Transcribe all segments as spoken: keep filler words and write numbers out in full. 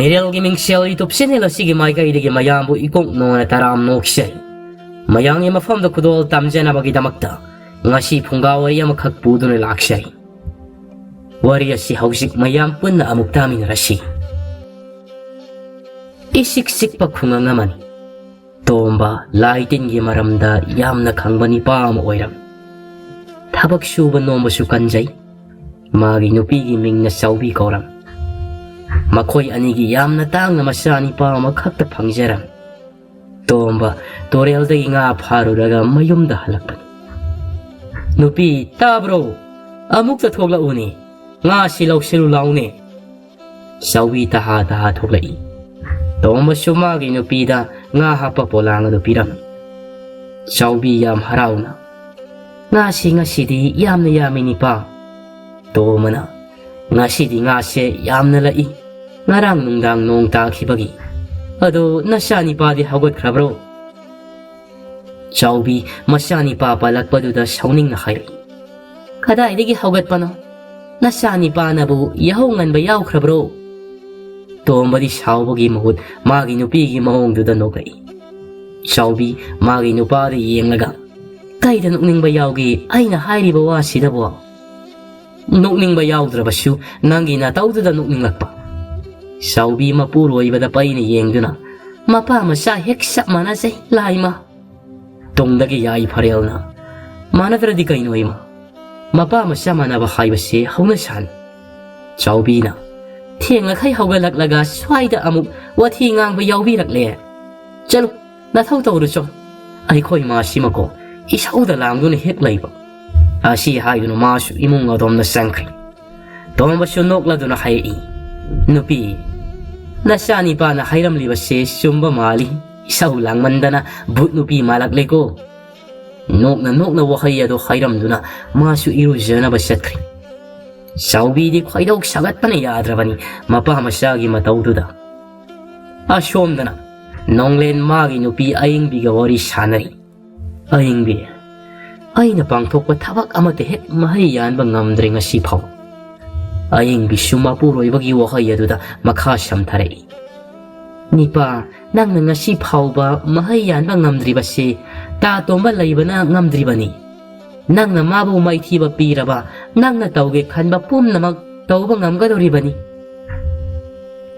ꯃꯤꯔꯦꯜꯒꯤ ꯃꯤꯡꯁꯦꯜ YouTube channel ꯑꯁꯤꯒꯤ ꯃꯥꯏꯀꯩꯗꯒꯤ ꯃꯌꯥꯝꯕꯨ ꯏꯀꯣꯛ ꯅꯣꯟꯅ ꯇꯔꯥꯝ ꯅꯣꯛꯆꯔꯤ꯫ ꯃꯌꯥꯝꯒꯤ ꯃꯐꯝꯗ ꯈꯨꯗꯣꯜ ꯇꯝꯖꯅꯕꯒꯤꯗꯃꯛꯇ ꯉꯁꯤ ꯐꯨꯡꯒꯥ ꯋꯥꯔꯤ ꯑꯃꯈꯛ ꯄꯨꯗꯨꯅ ꯂꯥꯛꯆꯔꯤ꯫ ꯋꯥꯔꯤ ꯑꯁꯤ ꯍꯧꯖꯤꯛ ꯃꯌꯥꯝ ꯄꯨꯟꯅ ꯑꯃꯨꯛ ꯇꯥꯃꯤꯟꯅꯔꯁꯤ꯫ ꯏꯁꯤꯛ ꯁꯤꯛꯄ ꯈꯨꯡꯒꯪ ꯑꯃꯅꯤ꯫ ꯇꯣꯝꯕ ꯂꯥꯏ ꯇꯤꯟꯒꯤ ꯃꯔꯝꯗ ꯌꯥꯝꯅ ꯈꯪꯕ ꯅꯤꯄꯥ ꯑꯃ ꯑꯣꯏꯔꯝꯃꯤ꯫ ꯊꯕꯛ ꯁꯨꯕ ꯅꯣꯝꯕꯁꯨ ꯀꯟꯖꯩ꯫ ꯃꯥꯒꯤ ꯅꯨꯄꯤꯒꯤ ꯃꯤꯡꯅ ꯆꯥꯎꯕꯤ ꯀꯧꯔꯝꯃꯤ꯫ ꯃꯈꯣꯏ ꯑꯅꯤꯒꯤ ꯌꯥꯝꯅ ꯇꯥꯡꯅ ꯃꯆꯥ ꯅꯤꯄꯥ ꯑꯃꯈꯛꯇ ꯐꯪꯖꯔꯝꯃꯤ꯫ ꯇꯣꯝꯕ ꯇꯨꯔꯦꯜꯗꯒꯤ ꯉꯥ ꯐꯥꯔꯨꯔꯒ ꯃꯌꯨꯝꯗ ꯍꯜꯂꯛꯄꯅꯤ꯫ "ꯅꯨꯄꯤ, ꯇꯥꯕ꯭ꯔꯣ? ꯑꯃꯨꯛꯇ ꯊꯣꯛꯂꯛꯎꯅꯦ꯫ ꯉꯥꯁꯤ ꯂꯧꯁꯤꯜꯂꯨ ꯂꯥꯎꯅꯦ꯫" ꯆꯥꯎꯕꯤ ꯇꯍꯥ ꯇꯍꯥ ꯊꯣꯛꯂꯛꯏ꯫ ꯇꯣꯝꯕꯁꯨ ꯃꯥꯒꯤ ꯅꯨꯄꯤꯗ ꯉꯥ ꯍꯥꯞꯄ ꯄꯣꯂꯥꯡ ꯑꯗꯨ ꯄꯤꯔꯝꯃꯤ꯫ ꯆꯥꯎꯕꯤ ꯌꯥꯝ ꯍꯔꯥꯎꯅ, "ꯉꯥꯁꯤ ꯉꯁꯤꯗꯤ ꯌꯥꯝꯅ ꯌꯥꯝꯃꯤ ꯅꯤꯄꯥ꯫" ꯇꯣꯝꯕꯅ, "ꯉꯁꯤꯗꯤ ꯉꯥꯁꯦ ꯌꯥꯝꯅ ꯂꯛꯏ꯫ ꯉꯔꯥꯡ ꯅꯨꯡꯗꯥꯡ ꯅꯣꯡ ꯇꯥꯈꯤꯕꯒꯤ꯫ ꯑꯗꯣ ꯅꯆꯥ ꯅꯤꯄꯥꯗꯤ ꯍꯧꯒꯠꯈ꯭ꯔꯕ꯭ꯔꯣ?" ꯆꯥꯎꯕꯤ ꯃꯆꯥ ꯅꯤꯄꯥ ꯄꯜꯂꯛꯄꯗꯨꯗ ꯁꯥꯎꯅꯤꯡꯅ ꯍꯥꯏꯔꯛꯏ, "ꯀꯗꯥꯏꯗꯒꯤ ꯍꯧꯒꯠꯄꯅꯣ? ꯅꯆꯥ ꯅꯤꯄꯥꯅꯕꯨ ꯌꯥꯍꯧ ꯉꯟꯕ ꯌꯥꯎꯈ꯭ꯔꯕ꯭ꯔꯣ?" ꯇꯣꯝꯕꯗꯤ ꯁꯥꯎꯕꯒꯤ ꯃꯍꯨꯠ ꯃꯥꯒꯤ ꯅꯨꯄꯤꯒꯤ ꯃꯑꯣꯡꯗꯨꯗ ꯅꯣꯛꯂꯛꯏ꯫ ꯆꯥꯎꯕꯤ ꯃꯥꯒꯤ ꯅꯨꯄꯥꯗ ꯌꯦꯡꯂꯒ, "ꯀꯩꯗ ꯅꯣꯛꯅꯤꯡꯕ ꯌꯥꯎꯒꯦ ꯑꯩꯅ ꯍꯥꯏꯔꯤꯕ ꯋꯥꯁꯤꯗꯕꯣ?" "ꯅꯣꯛꯅꯤꯡꯕ ꯌꯥꯎꯗ꯭ꯔꯕꯁꯨ ꯅꯪꯒꯤ ꯅꯇꯧꯗꯨꯗ ꯅꯣꯛꯅꯤꯡꯂꯛꯄ꯫" ꯆꯥꯎꯕꯤ ꯃꯄꯨꯔꯣꯏꯕꯗ ꯄꯩꯅ ꯌꯦꯡꯗꯨꯅ, "ꯃꯄꯥ ꯃꯆꯥ ꯍꯦꯛ ꯆꯞ ꯃꯥꯟꯅꯖꯩ, ꯂꯥꯏꯃ꯫" ꯇꯨꯡꯗꯒꯤ ꯌꯥꯏꯐꯔꯦꯜꯅ, "ꯃꯥꯟꯅꯗ꯭ꯔꯗꯤ ꯀꯩꯅꯣ ꯏꯃꯥ? ꯃꯄꯥ ꯃꯆꯥ ꯃꯥꯟꯅꯕ ꯍꯥꯏꯕꯁꯦ ꯍꯧꯅꯁꯥꯅꯤ꯫" ꯆꯥꯎꯕꯤꯅ, "ꯊꯦꯡꯂꯈꯩ ꯍꯧꯒꯠꯂꯛꯂꯒ ꯁ꯭ꯋꯥꯏꯗ ꯑꯃꯨꯛ ꯋꯥꯊꯤ ꯉꯥꯡꯕ ꯌꯥꯎꯕꯤꯔꯛꯂꯦ꯫ ꯆꯠꯂꯨ, ꯅꯊꯧ ꯇꯧꯔꯨꯆꯣ꯫ ꯑꯩꯈꯣꯏ ꯃꯥꯁꯤꯃꯀꯣ ꯏꯁꯧꯗ ꯂꯥꯡꯗꯨꯅ ꯍꯦꯛ ꯂꯩꯕ꯫" ꯑꯁꯤ ꯍꯥꯏꯗꯨꯅ ꯃꯥꯁꯨ ꯏꯃꯨꯡ ꯑꯗꯣꯝꯗ ꯆꯪꯈ꯭ꯔꯦ꯫ ꯇꯣꯝꯕꯁꯨ ꯅꯣꯛꯂꯗꯨꯅ ꯍꯥꯏꯔꯛꯏ, "ꯅꯨꯄꯤ, ꯅꯆꯥ ꯅꯤꯄꯥꯅ ꯍꯥꯏꯔꯝꯂꯤꯕꯁꯦ ꯆꯨꯝꯕ ꯃꯥꯜꯂꯤ꯫ ꯏꯁꯧ ꯂꯥꯡꯃꯟꯗꯅ ꯚꯨꯠ ꯅꯨꯄꯤ ꯃꯥꯜꯂꯛꯂꯦꯀꯣ꯫" ꯅꯣꯛꯅ ꯅꯣꯛꯅ ꯋꯥꯍꯩ ꯑꯗꯨ ꯍꯥꯏꯔꯝꯗꯨꯅ ꯃꯥꯁꯨ ꯏꯔꯨꯖꯅꯕ ꯆꯠꯈ꯭ꯔꯦ꯫ ꯆꯥꯎꯕꯤꯗꯤ ꯈꯣꯏꯗꯧ ꯁꯥꯒꯠꯄꯅ ꯌꯥꯗ꯭ꯔꯕꯅꯤ ꯃꯄꯥ ꯃꯆꯥꯒꯤ ꯃꯇꯧꯗꯨꯗ꯫ ꯑꯁꯣꯝꯗꯅ ꯅꯣꯡꯂꯦꯟ ꯃꯥꯒꯤ ꯅꯨꯄꯤ ꯑꯌꯤꯡꯕꯤꯒ ꯋꯥꯔꯤ ꯁꯥꯟꯅꯔꯤ꯫ "ꯑꯌꯤꯡꯕꯤ, ꯑꯩꯅ ꯄꯥꯡꯊꯣꯛꯄ ꯊꯕꯛ ꯑꯃꯠꯇ ꯍꯦꯛ ꯃꯍꯩ ꯌꯥꯟꯕ ꯉꯝꯗ꯭ꯔꯦ ꯉꯁꯤ ꯐꯥꯎ꯫ ꯑꯌꯤꯡꯕꯤꯁꯨ ꯃꯄꯨꯔꯣꯏꯕꯒꯤ ꯋꯥꯍꯩ ꯑꯗꯨꯗ ꯃꯈꯥ ꯁꯝꯊꯔꯛꯏ꯫ "ꯅꯤꯄꯥ, ꯅꯪꯅ ꯉꯁꯤ ꯐꯥꯎꯕ ꯃꯍꯩ ꯌꯥꯟꯕ ꯉꯝꯗ꯭ꯔꯤꯕꯁꯤ ꯇꯥ ꯇꯣꯝꯕ ꯂꯩꯕꯅ ꯉꯝꯗ꯭ꯔꯤꯕꯅꯤ꯫ ꯅꯪꯅ ꯃꯥꯕꯨ ꯃꯥꯏꯊꯤꯕ ꯄꯤꯔꯕ, ꯅꯪꯅ ꯇꯧꯒꯦ ꯈꯟꯕ ꯄꯨꯝꯅꯃꯛ ꯇꯧꯕ ꯉꯝꯒꯗꯧꯔꯤꯕꯅꯤ꯫"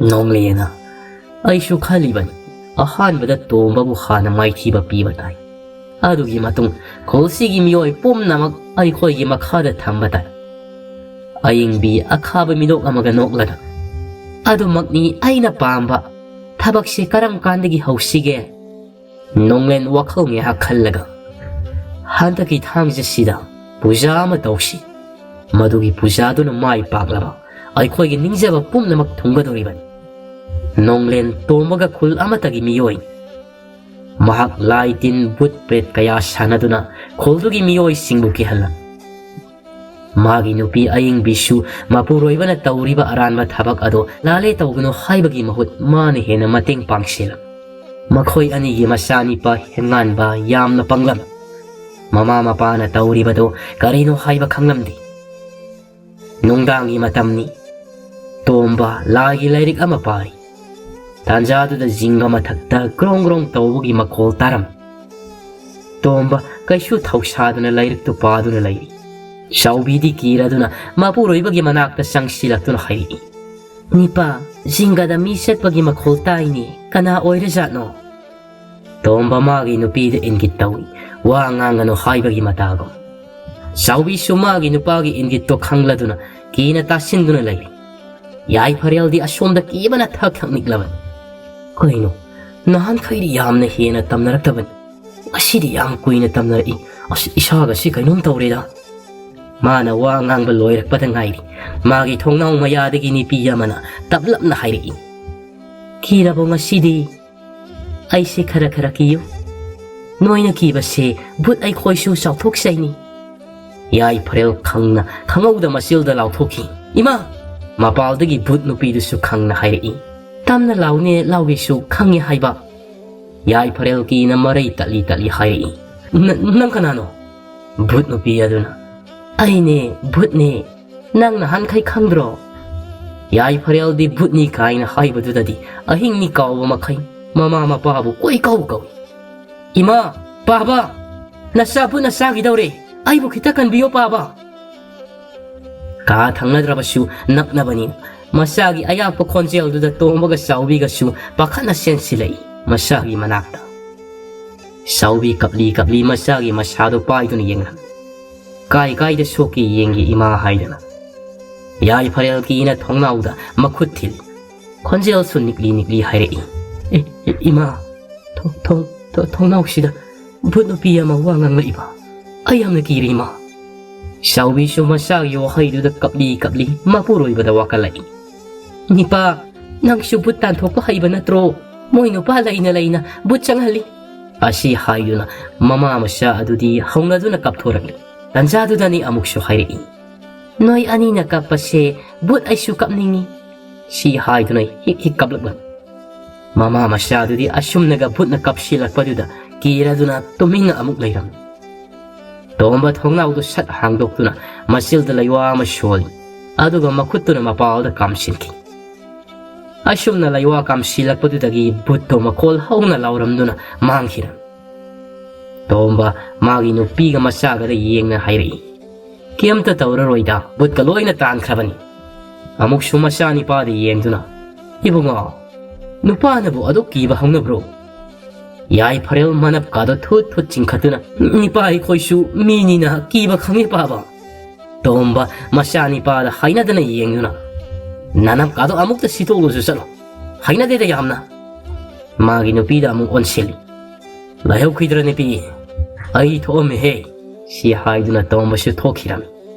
ꯅꯣꯡꯂꯦꯅ, "ꯑꯩꯁꯨ ꯈꯜꯂꯤꯕꯅꯤ, ꯑꯍꯥꯟꯕꯗ ꯇꯣꯝꯕꯕꯨ ꯍꯥꯟꯅ ꯃꯥꯏꯊꯤꯕ ꯄꯤꯕ ꯇꯥꯏ꯫ ꯑꯗꯨꯒꯤ ꯃꯇꯨꯡ ꯈꯨꯜꯁꯤꯒꯤ ꯃꯤꯑꯣꯏ ꯄꯨꯝꯅꯃꯛ ꯑꯩꯈꯣꯏꯒꯤ ꯃꯈꯥꯗ ꯊꯝꯕ ꯇꯥꯏ꯫" ꯑꯌꯤꯡꯕꯤ ꯑꯈꯥꯕ ꯃꯤꯅꯣꯛ ꯑꯃꯒ ꯅꯣꯛꯂꯒ, "ꯑꯗꯨꯃꯛꯅꯤ ꯑꯩꯅ ꯄꯥꯝꯕ꯫ ꯊꯕꯛꯁꯤ ꯀꯔꯝ ꯀꯥꯟꯗꯒꯤ ꯍꯧꯁꯤꯒꯦ?" ꯅꯣꯡꯂꯦꯟ ꯋꯥꯈꯜ ꯉꯥꯏꯍꯥꯛ ꯈꯜꯂꯒ, "ꯍꯟꯗꯛꯀꯤ ꯊꯥꯡꯖꯁꯤꯗ ꯄꯨꯖꯥ ꯑꯃ ꯇꯧꯁꯤ꯫ ꯃꯗꯨꯒꯤ ꯄꯨꯖꯥꯗꯨꯅ ꯃꯥꯏ ꯄꯥꯛꯂꯕ ꯑꯩꯈꯣꯏꯒꯤ ꯅꯤꯡꯖꯕ ꯄꯨꯝꯅꯃꯛ ꯊꯨꯡꯒꯗꯧꯔꯤꯕꯅꯤ꯫" ꯅꯣꯡꯂꯦꯟ ꯇꯣꯝꯕꯒ ꯈꯨꯜ ꯑꯃꯠꯇꯒꯤ ꯃꯤꯑꯣꯏ꯫ ꯃꯍꯥꯛ ꯂꯥꯏ ꯇꯤꯟ, ꯚꯨꯠ ꯄ꯭ꯔꯦꯠ ꯀꯌꯥ ꯁꯥꯟꯅꯗꯨꯅ ꯈꯨꯜꯗꯨꯒꯤ ꯃꯤꯑꯣꯏꯁꯤꯡꯕꯨ ꯀꯤꯍꯜꯂꯝꯃꯤ꯫ ꯃꯥꯒꯤ ꯅꯨꯄꯤ ꯑꯌꯤꯡꯕꯤꯁꯨ ꯃꯄꯨꯔꯣꯏꯕꯅ ꯇꯧꯔꯤꯕ ꯑꯔꯥꯟꯕ ꯊꯕꯛ ꯑꯗꯨ ꯂꯥꯜꯂꯦ ꯇꯧꯒꯅꯨ ꯍꯥꯏꯕꯒꯤ ꯃꯍꯨꯠ ꯃꯥꯅ ꯍꯦꯟꯅ ꯃꯇꯦꯡ ꯄꯥꯡꯁꯤꯜꯂꯝꯃꯤ꯫ ꯃꯈꯣꯏ ꯑꯅꯤꯒꯤ ꯃꯆꯥꯅꯤꯄꯥ ꯍꯦꯡꯉꯥꯟꯕ ꯌꯥꯝꯅ ꯄꯪꯂꯝꯃꯤ꯫ ꯃꯃꯥ ꯃꯄꯥꯅ ꯇꯧꯔꯤꯕꯗꯨ ꯀꯔꯤꯅꯣ ꯍꯥꯏꯕ ꯈꯪꯂꯝꯗꯦ꯫ ꯅꯨꯡꯗꯥꯡꯒꯤ ꯃꯇꯝꯅꯤ꯫ ꯇꯣꯝꯕ ꯂꯥꯏꯒꯤ ꯂꯥꯏꯔꯤꯛ ꯑꯃ ꯄꯥꯔꯤ꯫ ꯇꯥꯟꯖꯥꯗꯨꯗ ꯖꯤꯡꯒ ꯃꯊꯛꯇ ꯒ꯭ꯔꯣꯡ ꯒ꯭ꯔꯣꯡ ꯇꯧꯕꯒꯤ ꯃꯈꯣꯜ ꯇꯥꯔꯝꯃꯤ꯫ ꯇꯣꯝꯕ ꯀꯩꯁꯨ ꯊꯧꯁꯥꯗꯅ ꯂꯥꯏꯔꯤꯛꯇꯨ ꯄꯥꯗꯨꯅ ꯂꯩꯔꯤ꯫ ꯆꯥꯎꯕꯤꯗꯤ ꯀꯤꯔꯗꯨꯅ ꯃꯄꯨꯔꯣꯏꯕꯒꯤ ꯃꯅꯥꯛꯇ ꯆꯪꯁꯤꯜꯂꯛꯇꯨꯅ ꯍꯥꯏꯔꯛꯏ, "ꯅꯤꯄꯥ, ꯖꯤꯡꯒꯗ ꯃꯤ ꯆꯠꯄꯒꯤ ꯃꯈꯣꯜ ꯇꯥꯏꯅꯦ, ꯀꯅꯥ ꯑꯣꯏꯔꯖꯥꯠꯅꯣ?" ꯇꯣꯝꯕ ꯃꯥꯒꯤ ꯅꯨꯄꯤꯗ ꯏꯪꯒꯤꯠ ꯇꯧꯏ, ꯋꯥ ꯉꯥꯡꯒꯅꯨ ꯍꯥꯏꯕꯒꯤ ꯃꯇꯥꯒꯨꯝ꯫ ꯆꯥꯎꯕꯤꯁꯨ ꯃꯥꯒꯤ ꯅꯨꯄꯥꯒꯤ ꯏꯪꯒꯤꯠꯇꯣ ꯈꯪꯂꯗꯨꯅ ꯀꯤꯅ ꯇꯥꯁꯤꯟꯗꯨꯅ ꯂꯩꯔꯤ꯫ ꯌꯥꯏꯐꯔꯦꯜꯗꯤ ꯑꯁꯣꯝꯗ ꯀꯤꯕꯅ ꯊꯛ ꯊꯛ ꯅꯤꯛꯂꯕꯅꯤ꯫ "ꯀꯩꯅꯣ, ꯅꯍꯥꯟꯈꯩꯗꯤ ꯌꯥꯝꯅ ꯍꯦꯟꯅ ꯇꯝꯅꯔꯛꯇꯕꯅꯤ, ꯉꯁꯤꯗꯤ ꯌꯥꯝ ꯀꯨꯏꯅ ꯇꯝꯅꯔꯛꯏ꯫ ꯑꯁ, ꯏꯁꯥꯒꯁꯤ ꯀꯩꯅꯣꯝ ꯇꯧꯔꯦꯗ꯫" ꯃꯥꯅ ꯋꯥ ꯉꯥꯡꯕ ꯂꯣꯏꯔꯛꯄꯗ ꯉꯥꯏꯔꯤ, ꯃꯥꯒꯤ ꯊꯣꯡꯅꯥꯎ ꯃꯌꯥꯗꯒꯤ ꯅꯨꯄꯤ ꯑꯃꯅ ꯇꯞꯂꯞꯅ ꯍꯥꯏꯔꯛꯏ, "ꯀꯤꯔꯕꯣ ꯉꯁꯤꯗꯤ? ꯑꯩꯁꯦ ꯈꯔ ꯈꯔ ꯀꯤꯌꯨ꯫ ꯅꯣꯏꯅ ꯀꯤꯕꯁꯦ ꯚꯨꯠ ꯑꯩꯈꯣꯏꯁꯨ ꯆꯥꯎꯊꯣꯛꯆꯩꯅꯤ꯫" ꯌꯥꯏꯐꯔꯦꯜ ꯈꯪꯅ ꯈꯪꯍꯧꯗ ꯃꯆꯤꯜꯗ ꯂꯥꯎꯊꯣꯛꯈꯤ, "ꯏꯃꯥ!" ꯃꯄꯥꯜꯗꯒꯤ ꯚꯨꯠ ꯅꯨꯄꯤꯗꯨꯁꯨ ꯈꯪꯅ ꯍꯥꯏꯔꯛꯏ, "ꯇꯝꯅ ꯂꯥꯎꯅꯦ, ꯂꯥꯎꯒꯦꯁꯨ ꯈꯪꯉꯦ ꯍꯥꯏꯕ꯫" ꯌꯥꯏꯐꯔꯦꯜ ꯀꯤꯅ ꯃꯔꯩ ꯇꯠꯂꯤ ꯇꯠꯂꯤ ꯍꯥꯏꯔꯛꯏ, "ꯅ-, ꯅꯪ ꯀꯅꯥꯅꯣ?" ꯚꯨꯠ ꯅꯨꯄꯤ ꯑꯗꯨꯅ, "ꯑꯩꯅꯦ, ꯚꯨꯠꯅꯦ꯫ ꯅꯪ ꯅꯍꯥꯟꯈꯩ ꯈꯪꯗ꯭ꯔꯣ? ꯌꯥꯏꯐꯔꯦꯜꯗꯤ ꯚꯨꯠꯅꯤ ꯀꯥꯏꯅ ꯍꯥꯏꯕꯗꯨꯗꯗꯤ ꯑꯍꯤꯡꯅꯤ ꯀꯥꯎꯕ ꯃꯈꯩ ꯃꯃꯥ ꯃꯄꯥꯕꯨ ꯀꯣꯏ ꯀꯧ ꯀꯧꯏ꯫ "ꯏꯃꯥ, ꯄꯥꯕ, ꯅꯆꯥ ꯚꯨꯠꯅ ꯆꯥꯈꯤꯗꯧꯔꯦ꯫ ꯑꯩꯕꯨ ꯈꯤꯇ ꯀꯟꯕꯤꯌꯣ ꯄꯥꯕ"꯫ ꯀꯥ ꯊꯪꯅꯗ꯭ꯔꯕꯁꯨ ꯅꯛꯅꯕꯅꯤꯅ ꯃꯆꯥꯒꯤ ꯑꯌꯥꯛꯄ ꯈꯣꯟꯖꯦꯜꯗꯨꯗ ꯇꯣꯝꯕꯒ ꯆꯥꯎꯕꯤꯒꯁꯨ ꯄꯥꯈꯠꯅ ꯆꯦꯟꯁꯤꯜꯂꯛꯏ ꯃꯆꯥꯒꯤ ꯃꯅꯥꯛꯇ꯫ ꯆꯥꯎꯕꯤ ꯀꯞꯂꯤ ꯀꯞꯂꯤ ꯃꯆꯥꯒꯤ ꯃꯁꯥꯗꯨ ꯄꯥꯏꯗꯨꯅ ꯌꯦꯡꯂꯝꯃꯤ꯫ "ꯀꯥꯏ ꯀꯥꯏꯗ ꯁꯣꯛꯀꯦ ꯌꯦꯡꯒꯦ ꯏꯃꯥ" ꯍꯥꯏꯗꯨꯅ꯫ ꯌꯥꯏꯐꯔꯦꯜ ꯀꯤꯅ ꯊꯣꯡꯅꯥꯎꯗ ꯃꯈꯨꯠ ꯊꯤꯜꯂꯤ꯫ ꯈꯣꯟꯖꯦꯜꯁꯨ ꯅꯤꯛꯂꯤ ꯅꯤꯛꯂꯤ ꯍꯥꯏꯔꯛꯏ꯫ "ꯑꯦ, ꯑꯦ, ꯏꯃꯥ, ꯊꯣ-, ꯊꯣ-, ꯊꯣ-, ꯊꯣꯡꯅꯥꯎꯁꯤꯗ ꯚꯨꯠ ꯅꯨꯄꯤ ꯑꯃ ꯋꯥ ꯉꯥꯡꯂꯛꯏꯕ꯫ ꯑꯩ ꯌꯥꯝꯅ ꯀꯤꯔꯦ ꯏꯃꯥ"꯫ ꯆꯥꯎꯕꯤꯁꯨ ꯃꯆꯥꯒꯤ ꯋꯥꯍꯩꯗꯨꯗ ꯀꯞꯂꯤ ꯀꯞꯂꯤ ꯃꯄꯨꯔꯣꯏꯕꯗ ꯋꯥꯀꯠꯂꯛꯏ꯫ "ꯅꯤꯄꯥ, ꯅꯪꯁꯨ ꯚꯨꯠ ꯇꯥꯟꯊꯣꯛꯄ ꯍꯩꯕ ꯅꯠꯇ꯭ꯔꯣ? ꯃꯣꯏ ꯅꯨꯄꯥ ꯂꯩꯅ ꯂꯩꯅ ꯚꯨꯠ ꯆꯪꯍꯜꯂꯤ"꯫ ꯑꯁꯤ ꯍꯥꯏꯗꯨꯅ ꯃꯃꯥ ꯃꯆꯥ ꯑꯗꯨꯗꯤ ꯍꯧꯅꯗꯨꯅ ꯀꯞꯊꯣꯔꯛꯂꯤ꯫ ꯇꯟꯖꯥꯗꯨꯗꯅꯤ ꯑꯃꯨꯛꯁꯨ ꯍꯥꯏꯔꯛꯏ꯫ "ꯅꯣꯏ ꯑꯅꯤꯅ ꯀꯞꯄꯁꯦ ꯚꯨꯠ ꯑꯩꯁꯨ ꯀꯞꯅꯤꯡꯉꯤ"꯫ ꯁꯤ ꯍꯥꯏꯗꯨꯅ ꯍꯤꯛ ꯍꯤꯛ ꯀꯞꯂꯛꯂꯝꯃꯤ꯫ ꯃꯃꯥ ꯃꯆꯥꯗꯨꯗꯤ ꯑꯁꯨꯝꯅꯒ ꯚꯨꯠꯅ ꯀꯞꯁꯤꯜꯂꯛꯄꯗꯨꯗ ꯀꯤꯔꯗꯨꯅ ꯇꯨꯃꯤꯟꯅ ꯑꯃꯨꯛ ꯂꯩꯔꯝꯃꯤ꯫ ꯇꯣꯝꯕ ꯊꯣꯡꯅꯥꯎꯗꯨ ꯁꯠ ꯍꯥꯡꯗꯣꯛꯇꯨꯅ ꯃꯆꯤꯜꯗ ꯂꯩꯋꯥ ꯑꯃ ꯁꯣꯜꯂꯤ꯫ ꯑꯗꯨꯒ ꯃꯈꯨꯠꯇꯨꯅ ꯃꯄꯥꯜꯗ ꯀꯥꯝꯁꯤꯟꯈꯤ꯫ ꯑꯁꯨꯝꯅ ꯂꯩꯋꯥ ꯀꯥꯝꯁꯤꯜꯂꯛꯄꯗꯨꯗꯒꯤ ꯚꯨꯠꯇꯣ ꯃꯈꯣꯜ ꯍꯧꯅ ꯂꯥꯎꯔꯝꯗꯨꯅ ꯃꯥꯡꯈꯤꯔꯝꯃꯤ꯫ ꯇꯣꯝꯕ ꯃꯥꯒꯤ ꯅꯨꯄꯤꯒ ꯃꯆꯥꯒꯗ ꯌꯦꯡꯅ ꯍꯥꯏꯔꯛꯏ, "ꯀꯩꯝꯇ ꯇꯧꯔꯔꯣꯏꯗ, ꯚꯨꯠꯀ ꯂꯣꯏꯅ ꯇꯥꯟꯈ꯭ꯔꯕꯅꯤ"꯫ ꯑꯃꯨꯛꯁꯨ ꯃꯆꯥꯅꯤꯄꯥꯗ ꯌꯦꯡꯗꯨꯅ, "ꯏꯕꯨꯡꯉꯣ, ꯅꯨꯄꯥꯅꯕꯨ ꯑꯗꯨꯛ ꯀꯤꯕ ꯍꯧꯅꯕ꯭ꯔꯣ?" ꯌꯥꯏꯐꯔꯦꯜ ꯃꯅꯞꯀꯥꯗꯣ ꯊꯨꯠ ꯊꯨꯠ ꯆꯤꯡꯈꯠꯇꯨꯅ, "ꯅꯤꯄꯥ, ꯑꯩꯈꯣꯏꯁꯨ ꯃꯤꯅꯤꯅ ꯀꯤꯕ ꯈꯪꯉꯤ ꯄꯥꯕ"꯫ ꯇꯣꯝꯕ ꯃꯆꯥꯅꯤꯄꯥꯗ ꯍꯥꯏꯅꯗꯅ ꯌꯦꯡꯗꯨꯅ, "ꯅꯅꯞꯀꯥꯗꯣ ꯑꯃꯨꯛꯇ ꯁꯤꯠꯇꯣꯛꯂꯨꯁꯨ ꯆꯠꯂꯣ, ꯍꯩꯅꯗꯦꯗ ꯌꯥꯝꯅ"꯫ ꯃꯥꯒꯤ ꯅꯨꯄꯤꯗ ꯑꯃꯨꯛ ꯑꯣꯟꯁꯤꯜꯂꯤ꯫ "ꯂꯥꯏꯍꯧꯈꯤꯗ꯭ꯔ ꯅꯨꯄꯤ? ꯑꯩ ꯊꯣꯛꯑꯝꯃꯦꯍꯦ"꯫ ꯁꯤ ꯍꯥꯏꯗꯨꯅ ꯇꯣꯝꯕꯁꯨ ꯊꯣꯛꯈꯤꯔꯝꯃꯤ꯫